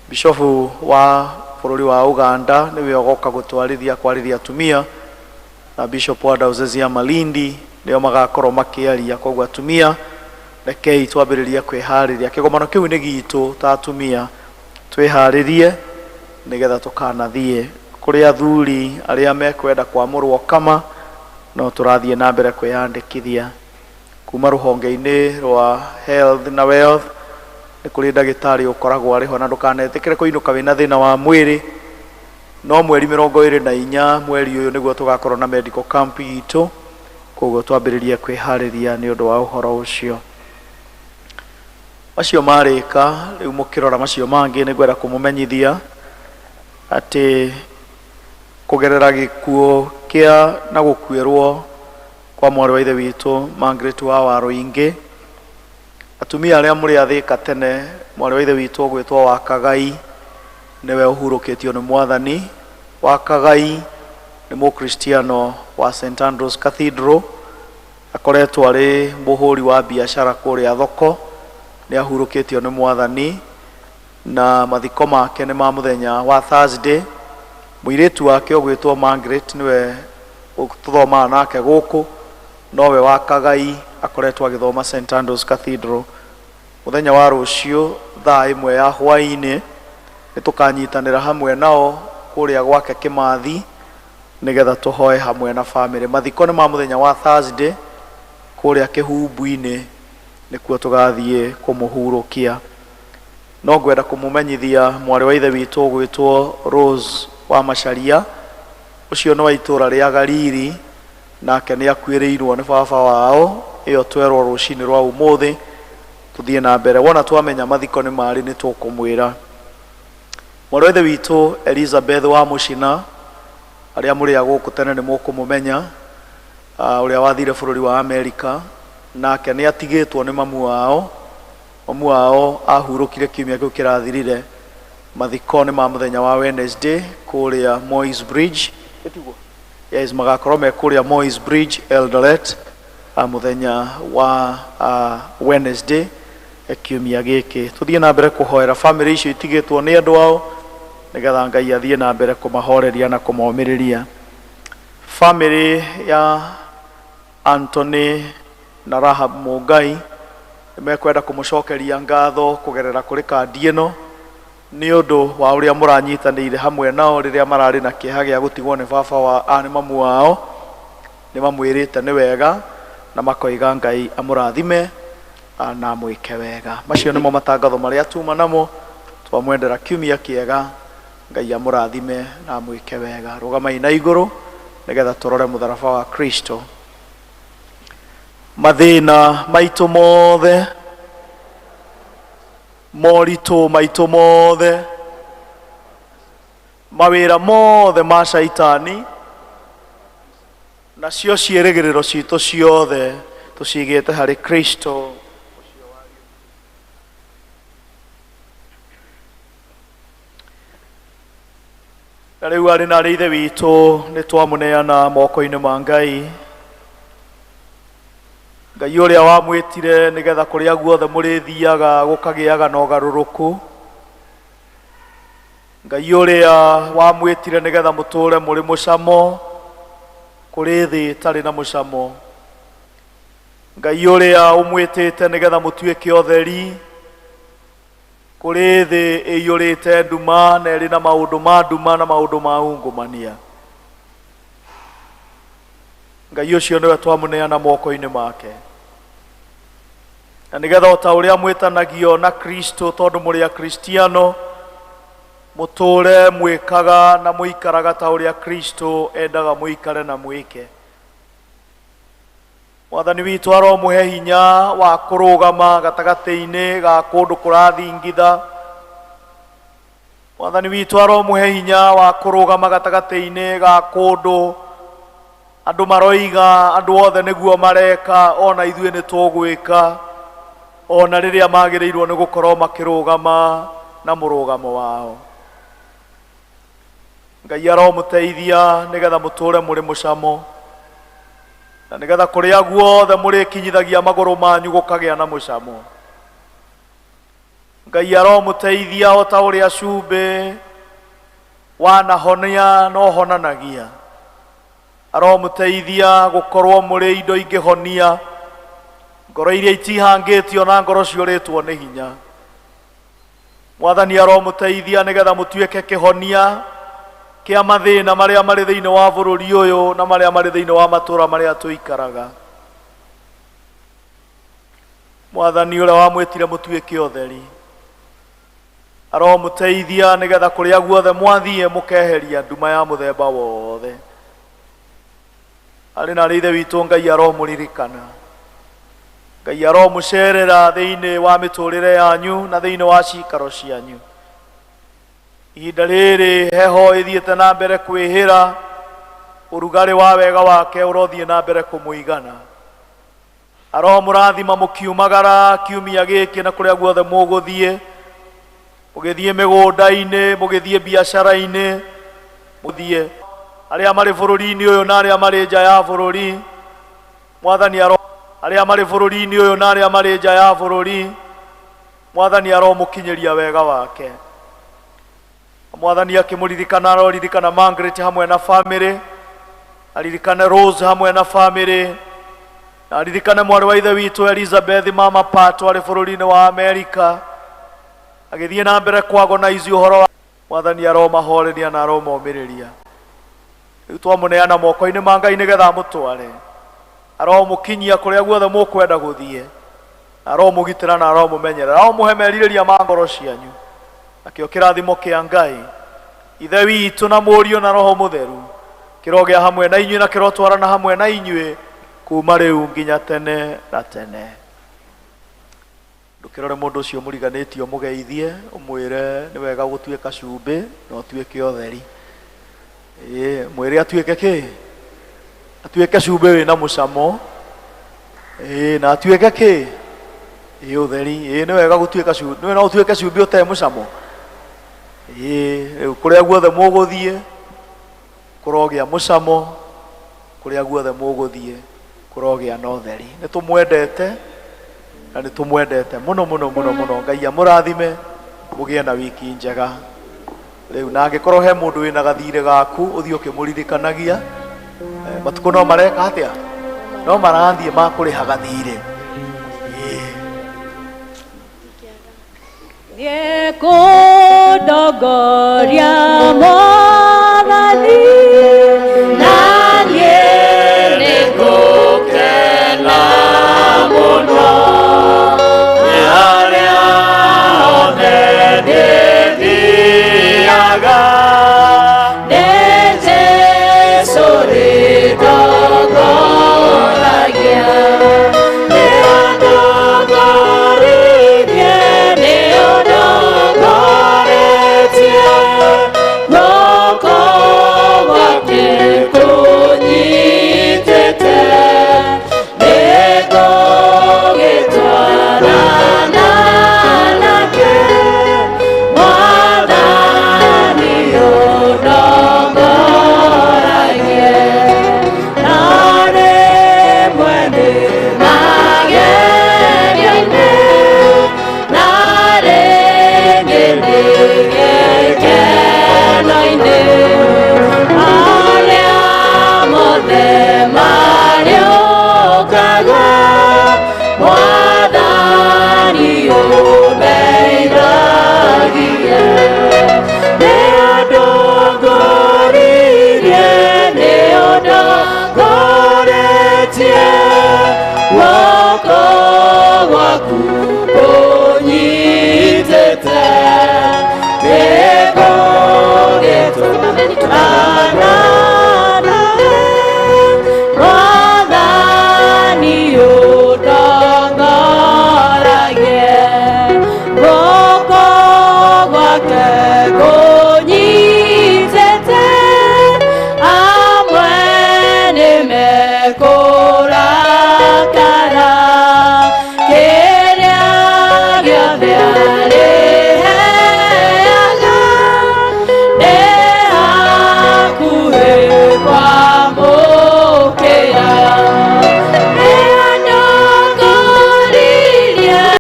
Bishofu wa bũrũri wa Uganda nĩwe ũgoka gũtwarithia kwarĩria atumia, na Bishop wa Diocese ya Malindi nĩo magakorwo makĩaria. Koguo atumia rekei twambĩrĩrie kwĩharĩria. Kĩgomano kĩu nĩ gitũ ta atumia, twĩharĩrie nĩgetha tũkanathiĩ. Kũrĩ athuri arĩa mekwenda kwamũrwo kama, no tũrathiĩ na mbere kwĩyandĩkithia. Kuma rũhonge-inĩ rwa health na wealth nĩ kũrĩ ndagĩtarĩ ũkoragwo arĩ ho, na ndũkanetĩkĩre kũinũka wĩna thĩna wa mwĩrĩ. No mweri 24 mweri ũyũ nĩguo tũgakorwo na medical camp itũ, koguo twambĩrĩrie kwĩharĩria nĩ ũndũ wa ũhoro ũcio. Macio marĩka, rĩu mũkĩrora macio mangĩ, nĩ ngwenda kũmũmenyithia atĩ kũgerera gĩkuũ kĩa na gũkuĩrwo kwa mwarĩ wa ithe witũ Margaret wa Waruingi, atumia arĩa mũrĩ a Thika tene, mwarĩ wa ithe witũ ũgwĩtwo wa Kagai nĩwe ũhurũkĩtio nĩ Mwathani. Wa Kagai, nĩ Mũkristiano wa St Andrews Cathedral, akoretwo arĩ mũhũri wa biacara kũrĩa thoko, nĩ ahurũkĩtio nĩ Mwathani, na mathiko make nĩ ma mũthenya wa Thursday. Mũirĩtu wake ũgwĩtwo Margaret nĩwe tũthomaga nake gũkũ, nowe wa Kagai, akoretwo agĩthoma St Andrews Cathedral. Mũthenya wa rũciũ thaa 1 ya hwaĩ-inĩ nĩ tũkanyitanĩra hamwe nao kũrĩa gwake Kĩmathi, nĩgetha tũhoe hamwe na famĩlĩ. Mathiko nĩ ma mũthenya wa Thursday kũrĩa Kĩhumbu-inĩ, nĩkuo tũgathiĩ kũmũhurũkia. No ngwenda kũmũmenyithia mwarĩ wa ithe witũ ũgwĩtwo Rose wa Macharia, ũcio nĩ wa itũũra rĩa Gariri, nake nĩ akuĩrĩirwo nĩ baba wao. Ĩyo twerwo rũcinĩ rwa ũmũthĩ. Tũthiĩ na mbere, wona twamenya mathiko nĩ marĩ nĩ tũkũmwĩra. Mwarĩ wa ithe witũ Elizabeth wa Mũcina, arĩa mũrĩ a gũkũ tene nĩ mũkũmũmenya, ũrĩa wathire bũrũri wa Amerika, nake nĩ atigĩtwo nĩ mamu wao. Mamu wao ahurũkire kiumia kĩu kĩrathirire. Mathiko nĩ ma mũthenya wa Wednesday kũrĩa Moi's Bridge. Yes, magakorwo me kũrĩa Moi's Bridge Eldoret, mũthenya wa Wednesday kiumia gĩkĩ. Tũthiĩ na mbere kũhoera famĩlĩ icio itigĩtwo nĩ andũ ao, nĩgetha Ngai athiĩ na mbere kũmahoreria na kũmomĩrĩria. Famĩlĩ ya Anthony na Rahab Mũngai nĩmekwenda kũmũcokeria ngatho kũgerera kũrĩ kandi ĩno, nĩ ũndũ wa ũrĩa mũranyitanĩire hamwe nao rĩrĩa mararĩ na kĩeha gĩa gũtigwo nĩ baba wa, nĩ mamu wao. Nĩ mamwĩrĩte nĩ wega na makoiga Ngai amũrathime na amwĩke wega. Macio nĩmo matangatho marĩa tuma namo. Twamwendera kiumia kĩega, Ngai amũrathime na amwĩke wega. Rũgamai na igũrũ nĩgetha tũrore mũtharaba wa Kristo. Mathĩna maitũ mothe, moritũ maitũ mothe, mawĩra mothe ma Shaitani, nacio ciĩrĩgĩrĩro citũ ciothe tũcigĩte harĩ Kristo. Na rĩu arĩ na arĩ ithe witũ, nĩ twamũneana moko-inĩ ma Ngai. Ngai ũrĩa wamwĩtire nĩgetha kũrĩa guothe mũrĩthiaga gũkagĩaga na ũgarũrũku. Ngai ũrĩa wamwĩtire nĩgetha mũtũũre mũrĩ mũcamo kũrĩ thĩ ĩtarĩ na mũcamo. Ngai ũrĩa ũmwĩtĩte nĩgetha mũtuĩke ũtheri kũrĩ thĩ ĩiyũrĩte nduma na ĩrĩ na maũndũ ma nduma na maũndũ ma ungumania. Ngai ũcio nĩwe twamũneana moko-inĩ make, na nĩgetha o ta ũrĩa mwĩtanagio na Kristo, tondũ mũrĩ Akristiano, mũtũũre mwĩkaga na mũikaraga ta ũrĩa Kristo endaga mũikare na mwĩke. Mwathani witũ aromũhe hinya wa kũrũgama gatagatĩ-inĩ ga kũndũ kũrathingitha. Mwathani witũ aromũhe hinya wa kũrũgama gatagatĩ-inĩ ga kũndũ andũ maroiga andũ othe nĩguo mareka, ona ithuĩ nĩ tũgwĩka, ona rĩrĩa magĩrĩirwo nĩ gũkorwo makĩrũgama na mũrũgamo wao. Ngai aromũteithia nĩgetha mũtũũre mũrĩ mũcamo, na nĩgetha kũrĩa guothe mũrĩkinyithagia magũrũ manyu gũkagĩa na mũcamo. Ngai aromũteithia o ta ũrĩa cumbĩ wanahonia na ũhonanagia. Aromũteithia gũkorwo mũrĩ indo ingĩhonia ngoro iria itihangĩtio na ngoro ciũrĩtwo nĩ hinya. Mwathani aromũteithia nĩgetha mũtuĩke kĩhonia kĩa mathĩna marĩa marĩ thĩinĩ wa bũrũri ũyũ na marĩa marĩ thĩinĩ wa matũũra marĩa tũikaraga. Mwathani ũrĩa wamwĩtire mũtuĩke ũtheri aromũteithia nĩgetha kũrĩa guothe mwathiĩ mũkeheria nduma ya mũthemba wothe. Arĩ na arĩ ithe witũ, Ngai aromũririkana, Ngai aromũcerera thĩinĩ wa mĩtũrĩre yanyu na thĩinĩ wa cikaro cianyu. Ihinda rĩrĩ heho ĩthiĩte na mbere kwĩhĩra, ũrugarĩ wa wega wake ũrothiĩ na mbere kũmũigana. Aromũrathima mũkiumagara kiumia gĩkĩ na kũrĩa guothe mũgũthiĩ, mũgĩthiĩ mĩgũnda-inĩ, mũgĩthiĩ biacara-inĩ. Mũthiĩ arĩa marĩ bũrũri-inĩ ũyũ na arĩa marĩ nja ya bũrũri, Mwathani aro arĩa marĩ bũrũri-inĩ ũyũ na arĩa marĩ nja ya bũrũri, Mwathani aromũkinyĩria wega wake. Mwathani akĩmũririkana, aroririkana Margaret hamwe na famĩlĩ, aririkane Rose hamwe na famĩlĩ, na aririkane mwarĩ wa ithe witũ Elizabeth mama Pato arĩ bũrũri-inĩ wa Amerika agĩthiĩ na mbere kwagonize ũhoro wa Mwathani aromahoreria na aromomĩrĩria. Rĩu twamũneana moko-inĩ ma Ngai nĩgetha amũtware, aromũkinyia kũrĩa guothe mũkwenda gũthiĩ, aromũgitĩra na aromũmenyerera, aromũhe merirĩria ma ngoro cianyu. Nakĩo kĩrathimo kĩa Ngai Ithe witũ na Mũriũ na Roho Mũtheru kĩrogĩa hamwe na inyuĩ na kĩrotwarana hamwe na inyuĩ kuma rĩu nginya tene na tene. Ndũkĩrore mũndũ ũcio mũriganĩtie ũmũgeithie, ũmwĩre nĩ wega gũtuĩka cumbĩ na ũtuĩke ũtheri. Ĩĩ, mwĩre atuĩke kĩ? Atuĩke cumbĩ wĩna mũcamo. Ĩĩ, na atuĩke kĩ? Ĩĩ, ũtheri. Ĩĩ, nĩ wega gũtuĩka cumbĩ. Nĩ no ũtuĩke cumbĩ ũtarĩ mũcamo. Ĩĩ, rĩu kũrĩa guothe mũgũthiĩ kũrogĩa mũcamo, kũrĩa guothe mũgũthiĩ kũrogĩa na ũtheri. Nĩ tũmwendete na nĩ tũmwendete mũno mũno mũno mũno. Ngai amũrathime, mũgĩe na wiki njega. Rĩu na angĩkorwo he mũndũ wĩna gathirĩ gaku ũthiĩ ũkĩmũririkanagia, matukũ no mareka atĩa? No marathiĩ ma kũrĩha gathirĩ. Ĩĩ. Thiĩ kũndongoria.